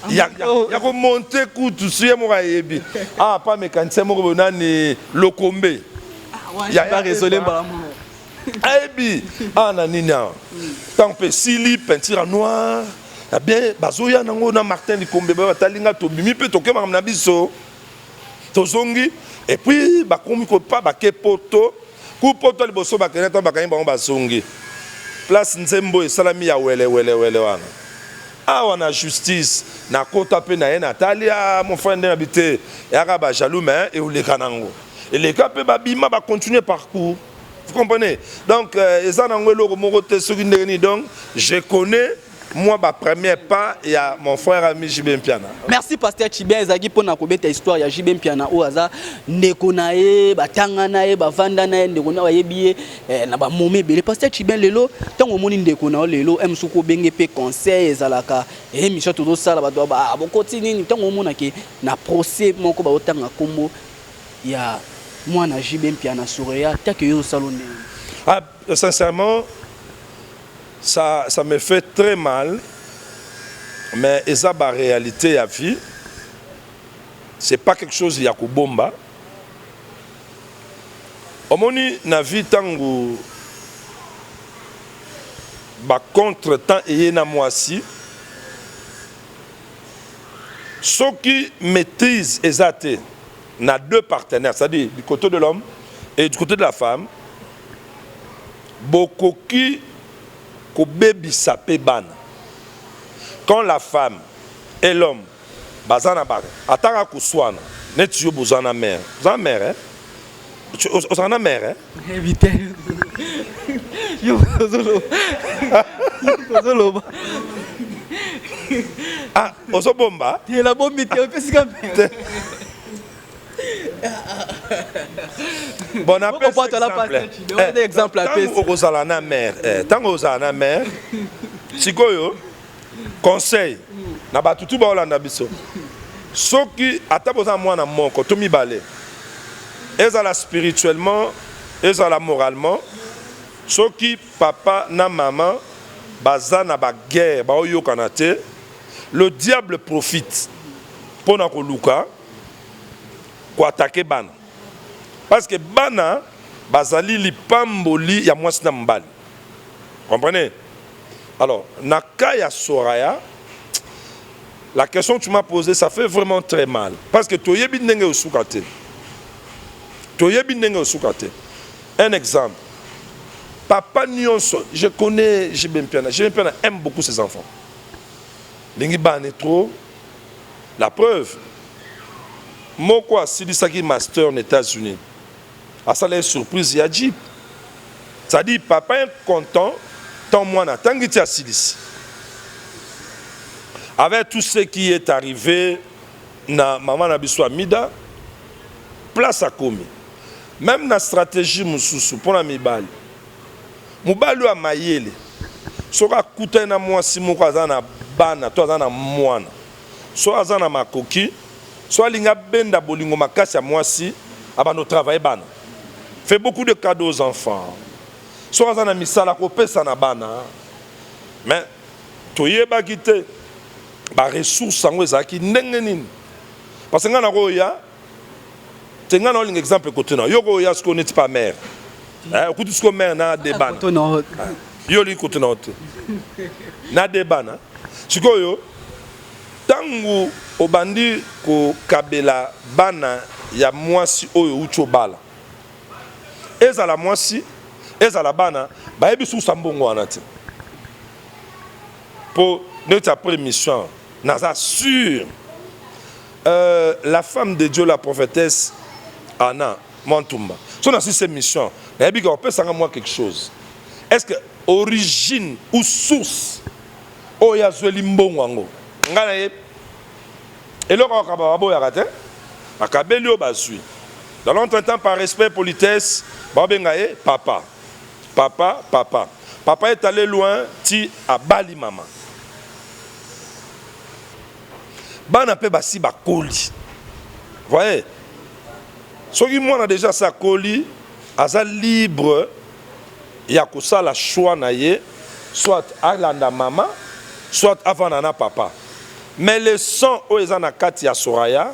A: ya komonte kutu su ye moko ayebi. Ah, pa mécanicien moko boye nani, Lokombe. Ayebi awa na nini awa. Ntango mpe esili peinture ya noir ya bien, bazoya nango na Martin Likombe, batali nga, tobimi mpe tokemaka na biso, tozongi. Et puis bakomi kopa bake poto ku poto liboso, bakende ntango bakangi bango, bazongi place. Nzembo esalami ya welewelewele wana awa na justice. Nakota mpe na ye, natali a mon frère nde na bi te, eyaka bajaloux, mais eoleka nango, eleka mpe, babima, bacontinue parcours. Vous comprenez? Donc eza nango eloko moko te soki ndenge nini. Donc je connais moi ba premier pas ya mon frère ami JB Mpiana.
E: Merci, pasteur Chibia. Ezalaki mpona kobeta histoire ya JB Mpiana oyo aza ndeko na ye, batanga na ye, bavanda na ye, ndeko na bayebi ye na bamome ebele. Pasteur Chibia, lelo ntango omoni ndeko na yo lelo mosuku obenge mpe conseil, ezalaka émission tozosala, bato bokoti nini, ntango omonake na procès moko baotanga nkombo ya mwana JB Mpiana Soreya, take yo osala ndenge?
A: Ah, sincèrement, ça me fait très mal, mais eza ba réalité ya vie, c'est pas quelque chose ya kobomba. Omoni na vie, ntango bacontretemps eye na mwasi, soki maîtrise eza te na deux partenaires, c'est-à-dire du côté de l'homme et du côté de la femme, bokoki kobebisa mpe bana. Quand la femme et l'homme Baza na ba ata kaka koswana neti yo boza na mère. Oza na mère hein? Ozala na mère hein?
E: Nayebi te. Yo ozoloba. Ozoloba.
A: Ah, ozobomba?
E: Te nabombi te, opesi ka mère.
A: Bon, napesi exemple.
E: Eh, exemple apesi.
A: Tango okozala na mère, eh, tango ozala na mère, sikoyo conseil na bato tu baolanda biso soki ata boza mwana moko to mibale ezala spirituellement ezala moralement soki papa na mama baza na baguerre baoyokana te le diable profite mpo na koluka koatake bana parce que bana bazali lipamboli ya mwasi na mobali comprenez. Alors, na cas ya Soraya, la question que tu m'as posée, ça fait vraiment très mal. Parce que toyebi ndenge osuka te. Toyebi ndenge osuka te. Un exemple. Papa nyonso, je connais JB Mpiana. JB Mpiana aime beaucoup ses enfants. Lingi bana trop. La preuve, moko asilisaki master na États-Unis. Asala ye surprise ya jeep. C'est à dire papa est content tant mwana atangi ti asilisi. Avec tout ce qui est arrivé na mama na biso Amida, place akomi. Même na stratégie mosusu pona mibali. Mobali oyo ya mayele soki akutani na mwasi moko aza na bana to aza na mwana, soki aza na makoki, soki alingi abenda bolingo makasi ya mwasi, abanda kotravailler bana. Fait beaucoup de cadeaux aux enfants. Soki aza na misala akopesa na bana. Mais toyebaki te ba ressources yango ezalaki ndenge nini. Parce que ngai nakoya te, ngai naolinga exemple kote na yo koya sikoyo neti pa mère. Eh, okuti sikoyo mère na de bana. Yo olingi kote na yo te. Na de bana. Sikoyo tango obandi kokabela bana ya mwasi oyo outi obala, ezala mwasi ezala bana, bayebi susa mbongo wana te. Po neti après mission naza sûr la femme de Dieu la prophétesse Anna Mwantumba so nasisi mission nayebi ka opesanga mwa quelque chose. Est-ce que origine ou source oyo azweli mbongo yango ngai na ye eloko akaba baboyaka te, bakabeli oyo bazwi dans l'entretemps par respect politesse babenga ye papa papa papa papa est allé loin ti abali mama bana pe basi bakoli. Voyez, soki mwana déjà asi akoli aza libre ya kosala choix na ye, soit alanda mama soit avanda na papa. Mais le sang oyo eza na kati ya Soraya,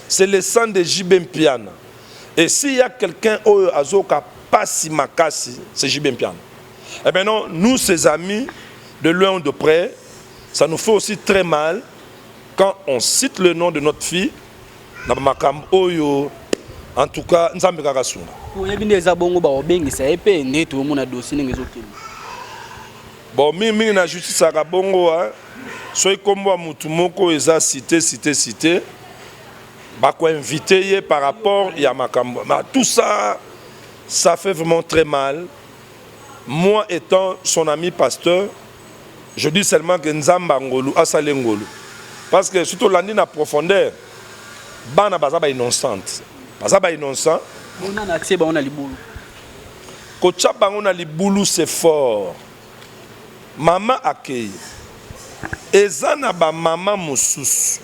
A: c'est le sang de JB Mpiana. Et s'il y a quelqu'un oyo azoka pasi makasi, c'est JB Mpiana. Et maintenant, nous ses amis, de loin ou de près, ça nous fait aussi très mal quand on cite le nom de notre fille na makambo oyo. En tout cas, Nzambe kaka sunga.
E: Oyebi nde eza bongo bakobengisa ye mpe nde toomona dossier ndenge ezokende.
A: Bon, mingi mingi na justice aka bongo, hein. Soki kombo ya mutu moko eza cité cité cité, bakoinvite ye par rapport ya makambo. Mais tout ça, ça fait vraiment très mal. Moi étant son ami pasteur, je dis seulement que Nzambe ngolu asale ngolu. Parce que surtout landi na profondeur, bana baza ba innocente. Baza ba innocent.
E: Bona na tie bango na libulu.
A: Kotia bango na libulu c'est fort. Mama akei. Eza na ba mama mosusu.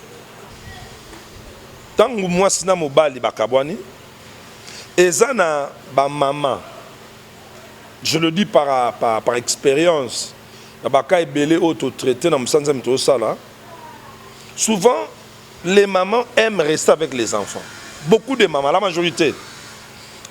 A: Tangu mwasi na mobali bakabwani, eza na ba mama, je le dis par expérience, na ba cas ebele oyo to traiter na mosala Nzambe tozosala, souvent les mamans aiment rester avec les enfants. Beaucoup de mamans, la majorité,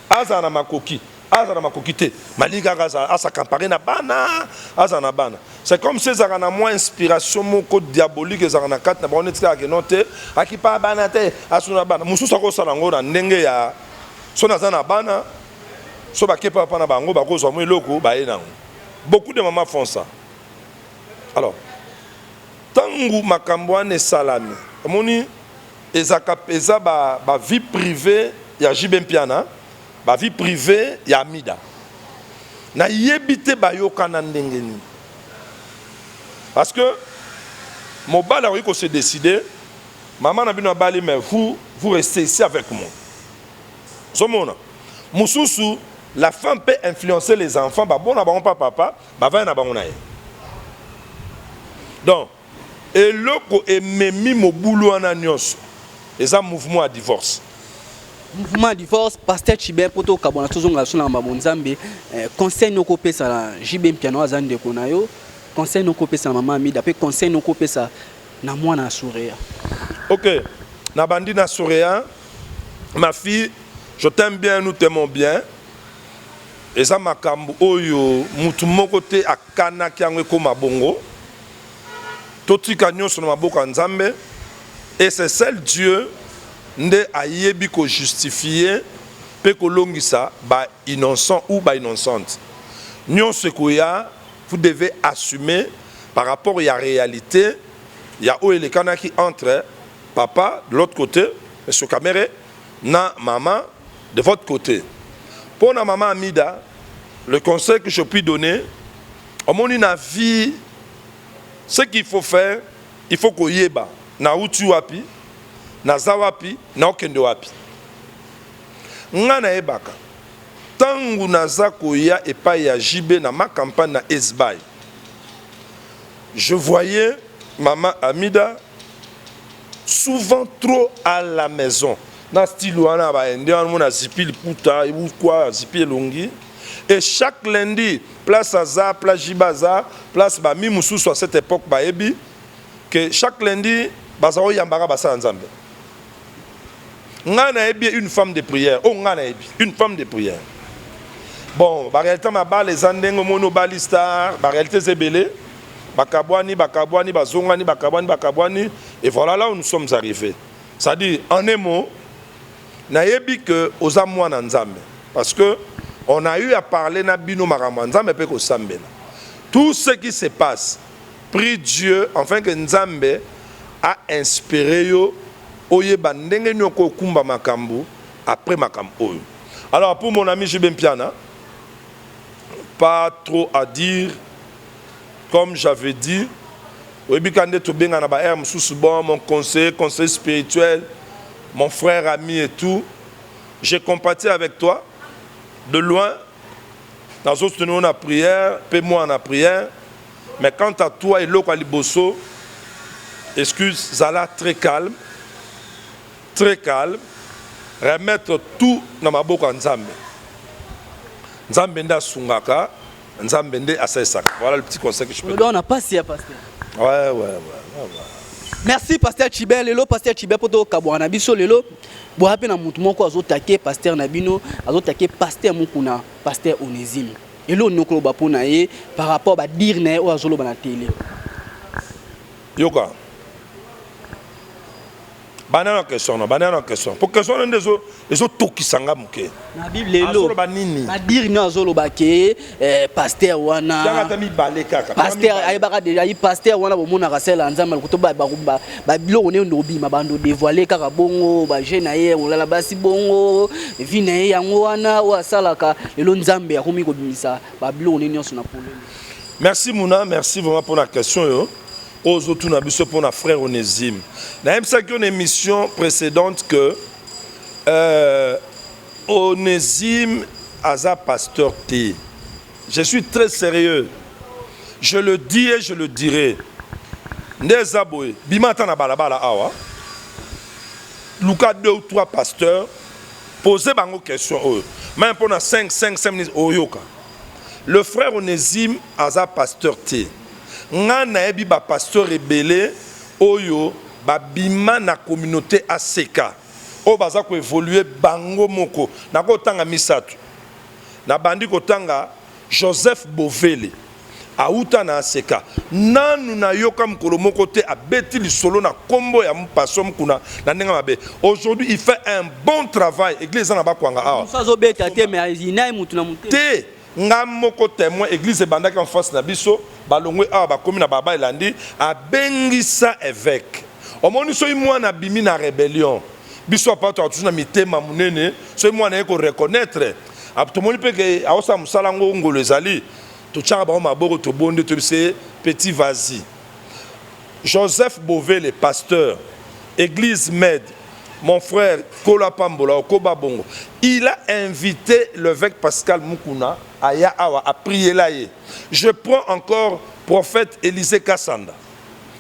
A: azala na makoki, azala na makoki te, malingi kaka as'accaparer na bana, azala na bana. C'est comme si ezalaka na mwa inspiration moko diabolique ezalaka na kati na bango, neti kaka keno te akipa bana te, asuna bana. Mosusu akosala yango na ndenge ya so naza na bana, so bakepa pa na bango bakozwa mwa eloko baye nango. Beaucoup de mamans font ça. Alors, tangu makambo wana esalami, Omoni, ezaka eza ba, ba vie privée ya JB Mpiana, ba vie privée ya Amida. Nayebi te bayokana ndenge nini, parce que mobali akoki ko se décider: mama na bino abali, mais vous, vous restez ici avec moi. Ozomona mosusu, la femme peut influencer les enfants, babona bango pa papa, bavaya na bango na ye. Donc eloko ememi mobulu wana nyonso eza mouvement ya divorce.
E: Mouvement ya divorce. Pasteur Chibin, mpo tokabwana, tozonga so na makambo Nzambe, conseil noko opesa na JB Mpiano, aza ndeko na yo, conseil noko opesa na mama Amida, mpe conseil noko opesa na mwana ya Sureya?
A: Ok, nabandi na Sureya. Ma fille, je t'aime bien, nous t'aimons bien. Eza makambo oyo mutu moko te akanaki yango ekóma bongo. Totika nyonso na maboko ya Nzambe, et c'est seul Dieu nde ayebi kojustifie mpe kolongisa bainnocent ou bainnocente. Nyonso ekoya, vous devez assumer par rapport ya réalité ya oyo elekanaki entre papa de l'autre côté, monsieur Kamere, na mama de votre côté. Mpo na mama Amida, le conseil que je puis donner, omoni, na vie, ce qu'il faut faire, il faut koyeba nauti wapi, naza wapi, naokende wapi. Nga nayebaka ntango naza koya epai ya JB na ma campagne na Esbai, je voyais mama Amida souvent trop à la maison na style wana baende wana, mona azipi liputa ebukwa, azipi elongi. Et chaque lundi, place aza, place JB aza, place bami mosusu à cette époque bayebi que chaque lundi baza koyambaka basala Nzambe. Ngai nayebi une femme de prière oyo, ngai nayebi une femme de prière. Bon, baréalité mabala eza ndenge omoni, obali star, baréalité eza ebele, bakabwani, bakabwani, bazongani, bakabwani, bakabwani, et voilà là où nous sommes arrivés. C'est-à-dire, en un mot, nayebi que oza mwana Nzambe, parce que on a eu à parler na bino makambo ya Nzambe mpe kosambela. Tout ce qui se passe, prie Dieu enfin que Nzambe a inspiré yo, oyeba ndenge nini okokumba makambo après makambo oyo. Alors, pour mon ami JB Mpiana, pas trop à dire. Comme j'avais dit, oyebi ka nde tobenga na baare mosusu, bon, mon conseiller, conseiller spirituel, mon frère, ami et tout, j'ai compati avec toi de loin, nazosoutenir na prière mpe moi na prière. Mais quant à toi, eloko ya liboso, excuse, zala très calme, très calme, remettre tout na maboko ya Nzambe. Nzambe nde asungaka, Nzambe nde asalisaka. Voilà le petit conseil que je peux.
E: On a pasi ya pasteur.
A: Ouais.
E: Merci, pasteur Chibin. Lelo, pasteur Chibin, po tokabwana na biso lelo, boya mpe na motu moko azotake pasteur na bino, azotake pasteur Mokuna, pasteur Onésime. Eloko nini okoloba mpo na ye par rapport badires na ye oyo azoloba na tele?
A: Yoka, bana na question na bana na question, po question wana nde ezotokisa nga moke.
E: Na Bible lelo.
A: Azoloba nini?
E: Badires nini azoloba ke pasteur wana?
A: Tanga ata mibale kaka.
E: Pasteur ayebaka déjà ye pasteur wana, bomonaka sela Nzambe lokoto, babiloko nde obima, bando dévoile kaka bongo, baje na ye olala basi bongo, vie na ye yango wana oyo asalaka. Lelo Nzambe akomi kobimisa babiloko nde nyonso na polele.
A: Merci Muna, merci vraiment pour la question oyo ozotuna biso mpona frère Onésime. Nayebisaki yo na émission précédente que Onésime aza pasteur te. Je suis très sérieux, je le dis et je le dirai. Nde eza boye, bima ata na balabala awa, luka deux ou trois pasteurs, pose bango question oyo, même mpona 5 5 5 minutes, oyoka. Le frère Onésime aza pasteur te. Nga nayebi bapasteur ebele oyo babima na communauté ACK, oyo baza koévolue bango moko. Nakotanga misato. Nabandi kotanga Joseph Bovele, auta na ACK. Nanu nayoka mokolo moko te abeti lisolo na nkombo ya pasteur Mokuna na ndenge mabe. Aujourd'hui, il fait un bon travail, église eza na Bakwanga awa.
E: Mosu azobeta te, mais ina ye mutu na motema.
A: Te, nga moko témoin. Église ebandaki en face na biso, balongwe awa, bakomi na baba elandi, abengisa évêque. Omoni, soki mwana abimi na rébellion, biso apa toka toujours na mitema monene. Soki mwana ye koreconnaître, tomoni mpe ke aosala mosala yango, ngolo ezali, totiaka bango maboko, tobondi, toyebise: "Petit, vas-y." Joseph Bovele, pasteur église Med, mon frère, Kola Pambola Okoba Bongo, il a invité l'évêque Pascal Mukuna aya awa apriela ye. Je prends encore prophète Élisée Kassanda,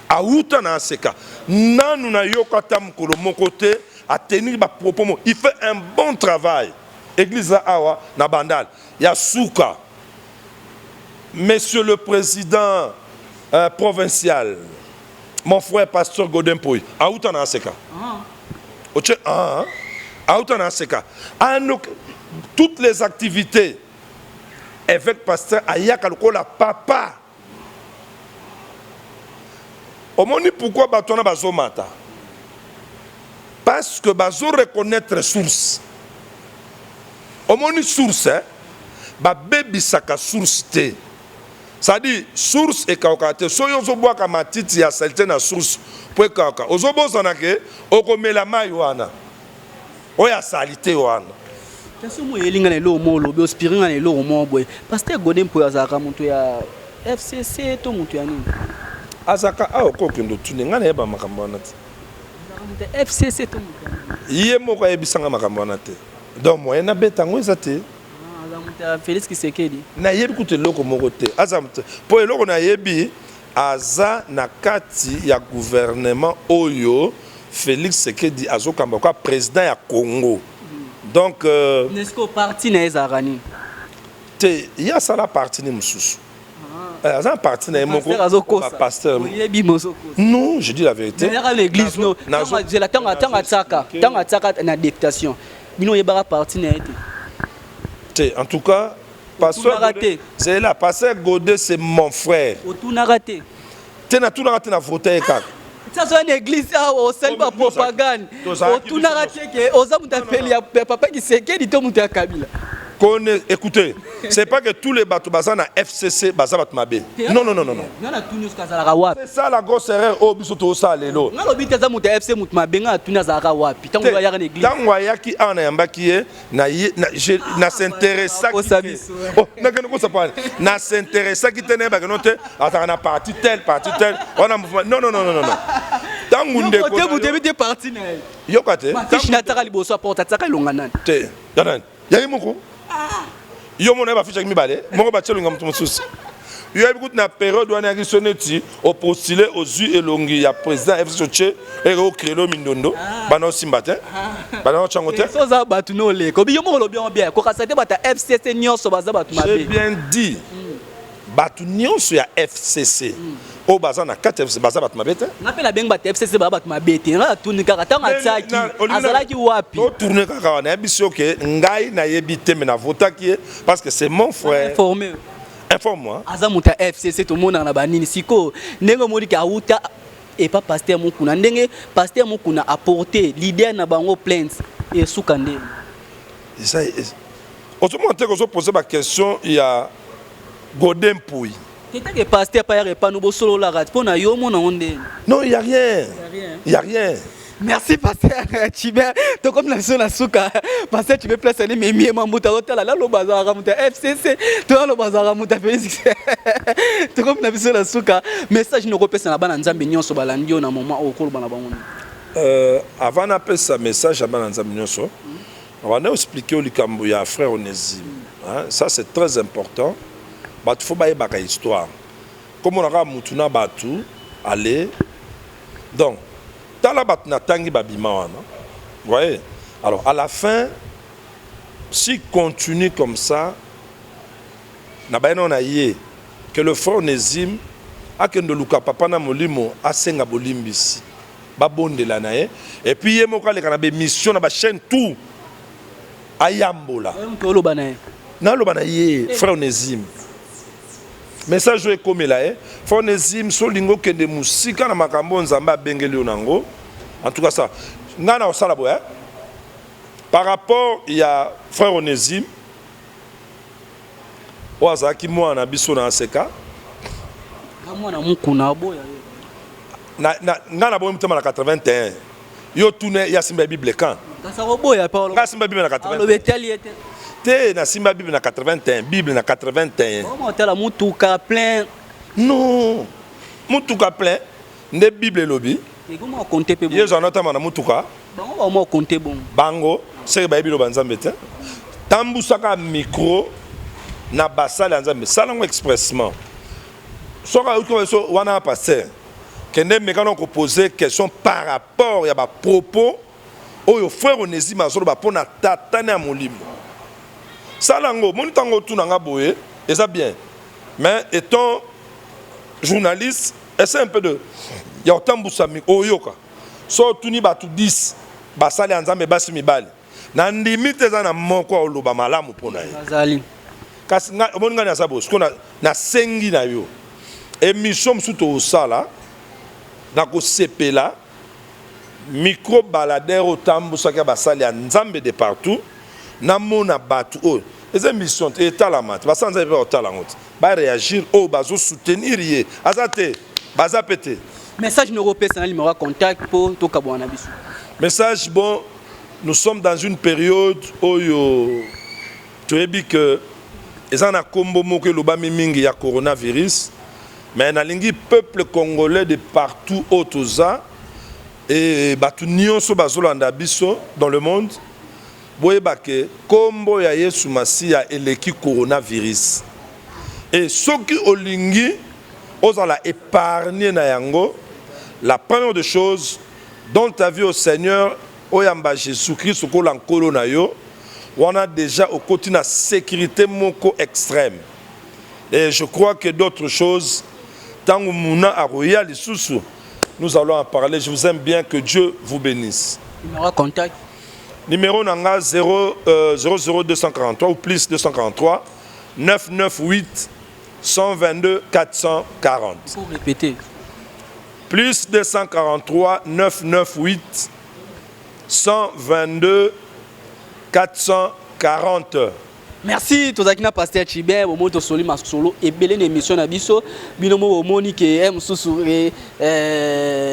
A: awuta na aseka nanu nayoka ata mokolo moko te atenir bapropos mo. Il fait un bon travail, église awa na Bandal ya suka. Monsieur le président provincial, mon frère pasteur Godin Poi, awuta na aseka otie, ah, awuta na aseka ano. Toutes les activités, évêque pasteur ayaka lokola papa. Omoni pourquoi bato wana bazomata? Parce que bazo reconnaître source. Omoni source, eh? Babebisaka source te, c'est-à-dire source ekawukaka te. Soki ozobwaka matiti ya saleté na source mpo ekawuka, ozobosana ke okomela mai wana oyo asali te wana.
E: Kasi omo eyelinga na eloko moko, olobi ospiri nga na eloko moko boye. Pasteur Godé Mpoyo azalaka moto ya FCC to moto ya nini?
A: Azalaka awa, okokende otune ngai, nayeba makambo wana te.
E: Azalaka moto ya FCC to moto ya nini?
A: Ye moko ayebisanga makambo wana te, donc moyen nabeta yango eza te.
E: Ah, aza moto ya Félix Tshisekedi?
A: Nayebi kutu eloko moko te. Aza mpo eloko nayebi, aza na kati ya gouvernement oyo Félix Tshisekedi azokamba kwa président ya Congo, donc
E: Nesco parti na ye ezalaka nini?
A: Te, ye asala parti ni mosusu. Aza na parti na ye moko.
E: Pasteur azokosa.
A: Pasteur.
E: Oyebi mozokosa.
A: Non, je dis la vérité.
E: Nayaka l'église no zela, ntango atiaka na députation, bino oyebaka parti na ye te?
A: Te, en tout cas pasteur
E: Otunaka te.
A: C'est là, pasteur Godé, c'est mon frère.
E: Otunaka te?
A: Te, natunaka te, na vote ye kaka.
E: Ti azoya na église awa, osali bapropagande, otunaka te ke oza moto apeli ya papa Tshisekedi to moto ya Kabila?
A: Connaît, écoutez, c'est pas que tous les bato baza na FCC baza bato mabe. Non, non, non, non, non.
E: Nga natuni soki azalaka wapi.
A: C'est ça la grosse erreur oyo biso tozosala lelo.
E: Nga lobi te aza moto ya FC moto mabe. Nga natuni azalaka wapi ntango ayaka na église.
A: Ntango ayaki awa, nayambaki ye na ye, na s'intéressaki
E: Kosa
A: te.
E: Biso.
A: Oh, nakende kosa pani, na s'intéressaki te, nayebaki no te azalaka na parti tel, parti tel wana, mouvement. Non, non, non, non, non. Ntango ndeko
E: te
A: na
E: moto
A: yo-
E: yebi te parti na ye.
A: Yoka te.
E: Affiche nataka liboso ya porte, atiaka elonga nani?
A: Te, ya nani? Ya ye moko. Yo mona ye, bafichaki mibale, moko batie elongi ya moto mosusu. Yo yebi kutu na période wana yaki so neti opostule, ozwi elongi ya président FCC, otie eke ocréer mindondo, bana osimba te, bana otyango te.
E: So oza bato no oleka obi yo moko olobi yango bien, kokasa te bato ya FCC nyonso baza bato
A: J'ai
E: mabe.
A: bien dit, bato nyonso ya FCC oyo baza na kati ya FCC baza bato mabe te.
E: Nga mpe nabengi bato ya FCC baza bato mabe te. Nga natuni kaka ntango atiaki, azalaki wapi?
A: Totourne kaka wana, nayebi si oke ngai nayebi te, me navotaki ye parce que c'est mon frère.
E: Informé.
A: Informe moi.
E: Aza moto ya FCC, tomonaka na banini. Sikoyo ndenge omoniki awuta epa pasteur Mokuna, ndenge pasteur Mokuna aporte leader na bango plainte, esuka ndenge?
A: Ozomona te, kozopose baquestion ya Godé Mpui.
E: Tetake pasteur pa yaka epano, bosololaka mpo na yo, omona ngo ndenge?
A: Non, y a rien, y a rien.
E: Merci pasteur Chibert. Tokomi na biso na suka. Pasteur Chibert, place ani memi ye mambuta, otala naloba azalaka moto ya FCC to naloba azalaka moto ya Félix. Tokomi na biso na suka. Message nini okopesa na bana Nzambe nyonso balandi yo na moment oyo? Okoloba na bango nini?
A: Avant napesa message ya bana Nzambe nyonso, banda expliquer yo likambo ya frère Onésime, hein, ça c'est très important. Bato fo bayebaka histoire, komona kaka mutu na bato ale. Donc tala bato natangi babima wana, voyez. Alors à la fin, s'il continue comme ça, na baye nao na ye que le frère Onésime akende luka papa na molimo, asenga bolimbisi, babondela na ye, et puis ye moko aleka na bémission na bachaîne tout, ayambola.
E: Moto oloba na ye?
A: Naloba na ye, frère Onésime, message oyo ekomela ye. Frère Onésime, so olingi okende mosika na makambo oyo Nzambe abengeli yo nango, en tout cas ça ngai na kosala boye par rapport ya frère Onésime oyo azalaki mwana na biso na aseka.
E: Mwana Mokuna aboya ye.
A: Na, na, nga na boyi motema na 81. Yo tune ya simba Bible quand?
E: Kasi akoboya pa
A: Nga simba Bible na 81.
E: Alobi etali ye te.
A: Te na simba Bible na 81, Bible na 81.
E: Comment otala mutuka plein?
A: Non. Mutuka plein nde Bible elobi.
E: Ekoma okonte pe.
A: Yesu anotama na mutuka.
E: Bango ba mo compter bon.
A: Bango seke bayebi loba Nzambe te. Tambusaka micro na basali ya Nzambe. Sala ngo expressement. Soki ayoki so wana pasteur. Kende meka na ko poser question par rapport ya ba propos oyo frère Onesime azoloba mpo na tata na ya molimo. Sala yango, omoni ntango otuna nga boye eza bien. Mais étant journaliste, essaie un peu de ya kotambusa oyoka. So otuni bato 10 basali ya Nzambe basi mibali, na ndimi te eza na moko oloba malamu mpo na ye.
E: Azali.
A: Kasi omoni ngai naza boye, sikoyo nasengi na yo émission mosusu tokosala, nakosepela micro baladeur otambusaki ya basali ya Nzambe de partout, namona bato oyo eza émission te etalama te, basala Nzambe mpe bakotala yango te, baréagir oyo bazosoutenir ye aza te, baza pe te.
E: Message noko opesa na numéro ya contact mpo tokabwana na biso.
A: Message, bon, nous sommes dans une période oyo toyebi que eza na kombo moko elobami mingi ya coronavirus, mais nalingi peuple congolais de partout oyo toza et bato nyonso bazolanda biso dans le monde, boyeba ke kombo ya Yesu Masiya eleki coronavirus. Et soki olingi ozala épargné na yango, la première des choses, donne ta vie au Seigneur, oyamba Jésus-Christ okola nkolo na yo, wana déjà okoti na sécurité moko extrême. Et je crois que d'autres choses, tango muna akoya lisusu, nous allons en parler. Je vous aime bien, que Dieu vous bénisse.
E: Numéro contact.
A: Numéro nanga 0 00243 ou plus 243 998 122 440.
E: Pour répéter.
A: Plus 243 998 122 440.
E: Merci tozalaki na pasteur Chibert, bomoni tosoli masolo ebele na émission na biso, bino mo bomoni ke mosusu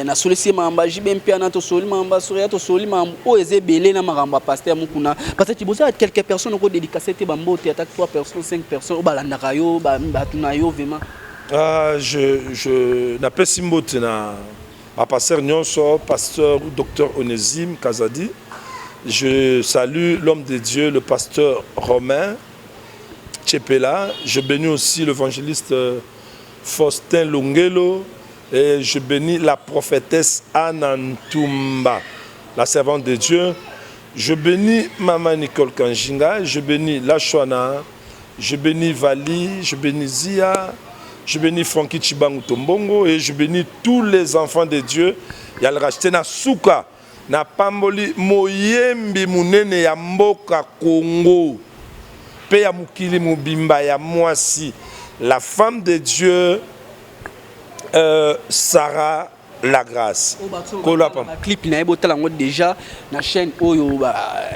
E: nasolisi mamba JB Mpiana, tosoli mamba Soria, tosoli mamba oyo eza ebele na makambo ya pasteur Mukuna. Pasteur Chibert, oza quelques personnes oko dédicacer te bambote ata 3 personnes 5 personnes oyo balandaka yo, bato na yo vraiment.
A: Ah, je napesi mbote na ba pasteur nyonso, pasteur ou docteur Onésime Kazadi. Je salue l'homme de Dieu, le pasteur Romain Tchepela. Je bénis aussi l'évangéliste Faustin Longelo. Et je bénis la prophétesse Anantumba, la servante de Dieu. Je bénis Maman Nicole Kanjinga. Je bénis Lachwana. Je bénis Vali. Je bénis Zia. Je bénis Francky Chibangu Tombongo. Et je bénis tous les enfants de Dieu. Il y a le racheté na Souka. Na pamboli moyembi munene ya mboka Congo pe ya mokili mobimba ya mwasi, la femme de Dieu, Sarah la Grâce.
E: Kola pam. Clip na ye botala yango déjà na chaîne oyo ba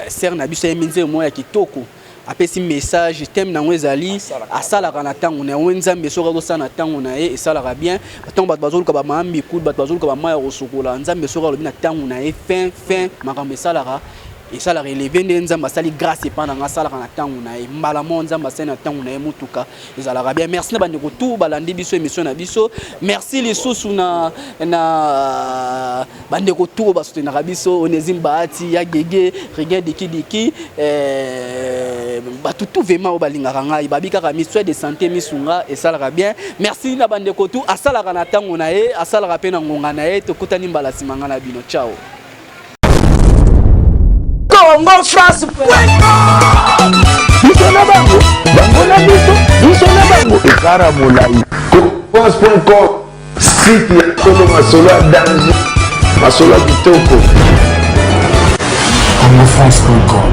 E: sœur na biso ya minze mo ya kitoko apesi message, thème nango ezali asalaka na ntango na ye, Nzambe soki azosala na ntango na ye esalaka bien. Ntango bato bazoluka ba mambi kudu, bato bazoluka ba maya kosukola, Nzambe soki alobi na ntango na ye fin fin makambo esalaka, esalaka élevé nde Nzambe asali grâce epa na nga, asalaka na ntango na ye, mbala moko Nzambe asali na ntango na ye mutuka ezalaka bien. Merci na bandeko tout balandi biso émission na biso. Merci lisusu na bandeko tout basoutenaka biso, Onésime Bahati, ya Gege, Regain Diki Diki, bato tout vraiment oyo balingaka ngai, babi kaka mutuelle de santé misunga esalaka bien. Merci na bandeko tout, asalaka na ntango na ye, asalaka pe na ngonga na ye. Tokutani mbala nsima nga na bino. Ciao.
C: Congo France.
F: Biso na bango, bango na biso, biso na bango, ekara molai. France.com, site ya solo, masolo ya danger, masolo ya kitoko.
G: CongoFrance.com.